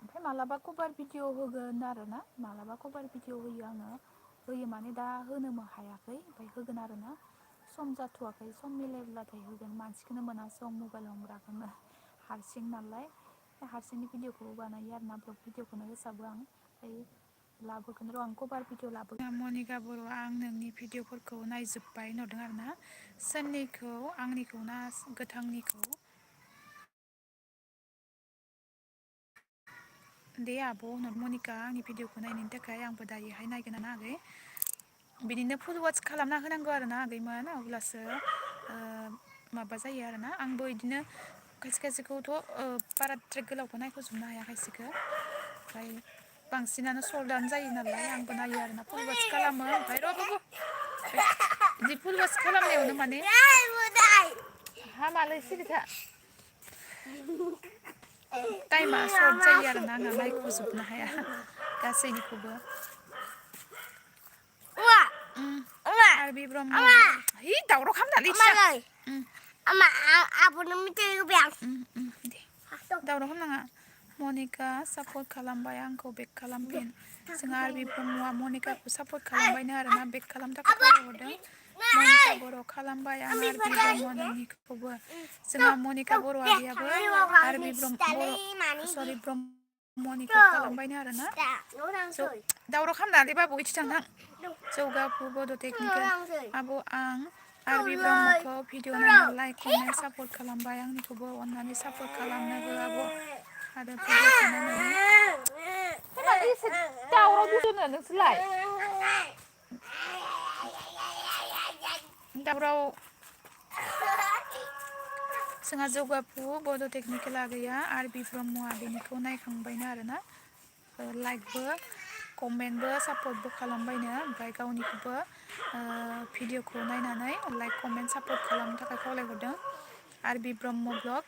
S1: ओमफ्राय मालाबा कभार भिडिअ' होगोन आरोना मालाबा कभार भिडिअ' होयो आङो होयो माने दा होनो हायाखै ओमफ्राय होगोन आरोना सम जाथ'वाखै सम मिलायब्लाथाय होगोन मानसिखौनो मोनासै आं मबाइल हमग्राखौनो हारसिं नालाय हारसिंनि भिडिअ'खौबो बानायो आरोना ब्लग भिडिअ'खौनो होसाबो आं ओमफ्राय लाबोगोन र' आं कभार भिडिअ लाबोगोन मनिका बर' आं नोंनि भिडिअ'फोरखौ नायजोब्बाय होनहरदों आरोना सोरनिखौ आंनिखौ ना गोथांनिखौ दे आब' मनिका आंनि भिडिअ'खौ नायनायनि थाखाय आंबो दायोहाय नायगोन ना आगै बिदिनो फुल वाट्स खालामना होनांगौ आरोना आगैमोन अब्लासो माबा जायो आरोना आंबो बिदिनो खायसे खायसेखौथ' बाराद्राय गोलावखौ नायख'जोबनो हाया खायसेखौ ओमफ्राय बांसिनानो सर्टआनो जायो नालाय आंबो नायो आरोना फुल वाट्स खालामो ओमफ्राय बिदि फुल वाट्स खालामनायावनो माने हामालै सिरिथा टाइमा सर्ट जायो आरोना आंहा नायख'जोबनो हाया गासैनिखौबो आरबि ब्रह्म है दावराव खालामनालै आब'नो मिथाइ होबाय आं दे दावराव खालामनाङा मनिका सापर्ट खालामबाय आंखौ बेक खालामफिन जोंहा आरबि ब्रह्मआ मनिकाखौ सापर्ट खालामबायनो आरोना बेक खालामनो थाखाय फरायहरदों मनिका बर' खालामबाय आं आरबि ब्रह्म नोंनिखौबो जोंहा मनिका बर' आगैयाबो आरबि ब्रह्म मनिका खालामबायनो आरोना दावराव खालामनानै बाबु इथि थांना जौगाफु बड' टेकनिकेल आब' आं आरबि ब्रह्मखौ भिडिअ नायना लाइक कमेन्ट सापर्ट खालामबाय आंनिखौबो अननानै सापर्ट खालामनो हो आब' आरो भिडिअखौ नायनानै दावराव दोनो नोंसोरलाय दावराव जोंहा जौगाफु बड' टेकनिकेल आगैया आरबि ब्रह्मआ बेनिखौ नायखांबायनो आरोना लाइकबो कमेन्टबो सापर्टबो खालामबायनो ओमफ्राय गावनिखौबो भिडिअखौ नायनानै लाइक कमेन्ट सापर्ट खालामनो थाखाय खावलायहरदों आरबि ब्रह्म ब्लग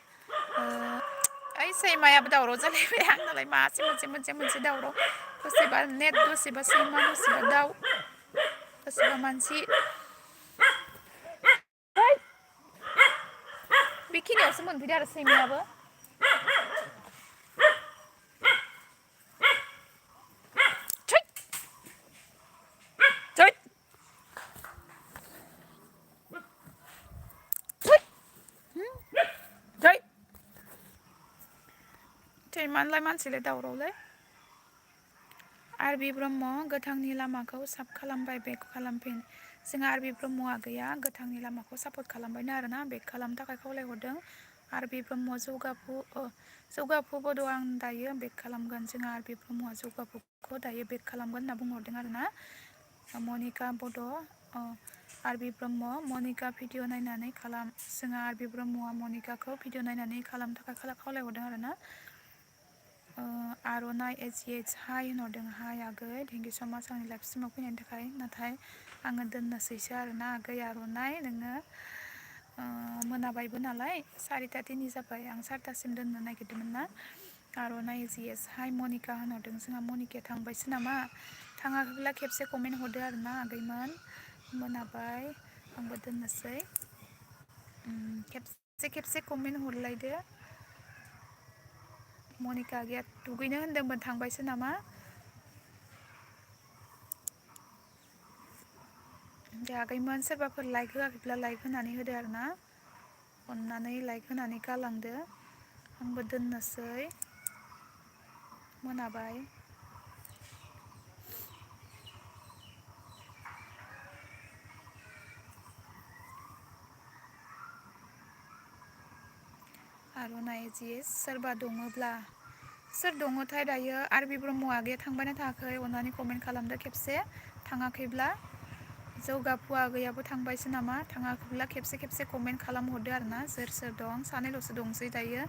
S1: ओइ सैमायाबो दावराव जालायबाय आंनालाय मासे मोनसे दावराव दसेबा नेट दसेबा सैमा दसेबा दाउ दसेबा मानसि बेखिनियावसो मोनफैदो आरो सैमायाबो थै थै थै थै सैमालाय मानसिलाय दावरावलाय आरबि ब्रह्म गोथांनि लामाखौ साफ खालामबाय बेक खालामफिन जोंहा आरबि ब्रह्म आगैया गोथांनि लामाखौ सापर्ट खालामबायनो आरोना बेक खालामनो थाखाय खावलायहरदों आरबि ब्रह्म जौगाफु बड' आं दायो बेक खालामगोन जोंहा आरबि ब्रह्मआ जौगाफुखौ दायो बेक खालामगोन होनना बुंहरदों आरोना मनिका बड' आरबि ब्रह्म मनिका भिडिअ नायनानै खालाम जोंहा आरबि ब्रह्मआ मनिकाखौ भिडिअ नायनानै खालामनो थाखाय खावलायहरदों आरोना आर'नाइ एजिएच हाय होनहरदों हाय आगै थेंकिउ स' माच आंनि लाइफ स्ट्रिमाव फैनायनि थाखाय नाथाय आङो दोननोसैसो आरोना आगै आर'नाइ नोङो मोनाबायबो नालाय 4:30 जाबाय आं 4टासिम दोननो नागिरदोंमोन ना आर'नाइ एजिएच हाय मनिका होनहरदों जोंहा मनिकाया थांबायसो नामा थाङाखैब्ला खेबसे कमेन्ट हरदो आरोना आगैमोन मोनाबाय आंबो दोननोसै खेबसे कमेन्ट हरलायदो मनिका आगैया दुगैनो होनदोंमोन थांबायसो नामा दे आगैमोन सोरबाफोर लाइक होआखैब्ला लाइक होनानै होदो आरोना अननानै लाइक होनानै गालांदो आंबो दोननोसै मोनाबाय आर'नाइ एजिएच सोरबा दङब्ला सोर दङथाय दायो आरबि ब्रह्म आगैया थांबायना थाङाखै अननानै कमेन्ट खालामदो खेबसे थाङाखैब्ला जौगाफु आगैयाबो थांबायसो नामा थाङाखैब्ला खेबसे कमेन्ट खालामहरदो आरोना सोर दं सानैल'सो दंसै दायो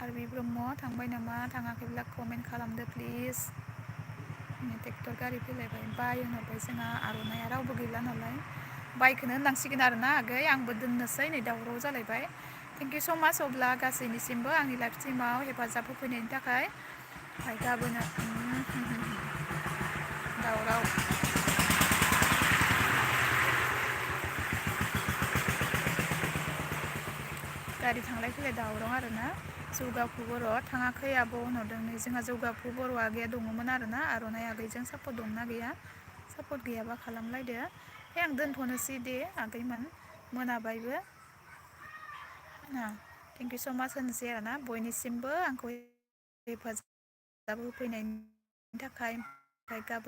S1: आरबि ब्रह्म थांबाय नामा थाङाखैब्ला कमेन्ट खालामदो प्लिज ट्रेक्टर गारि फैलायबाय बाय होनहरबाय जोंहा आर'नाइया रावबो गैला नालाय बायखौनो होननांसिगोन आरोना आगै आंबो दोननोसै नै दावराव जालायबाय थेंकिउ स' माच अब्ला गासैनिसिमबो आंनि लाइफ स्ट्रिमाव हेफाजाब होफैनायनि थाखाय गाबोनो दावराव गारि थांलाय फैलाय दावराव आरोना जौगाफु बर' थाङाखै आब' होनहरदों नै जोंहा जौगाफु बर' आगैया दङमोन आरोना आर'नाइ आगैजों सापर्ट दंना गैया सापर्ट गैयाबा खालामलायदो आं दोनथ'नोसै दे आगैमोन मोनाबायबो थेंकिउ स' माच होनोसै आरोना बयनिसिमबो आंखौ हेफाजाब होफैनायनि थाखाय गाबोन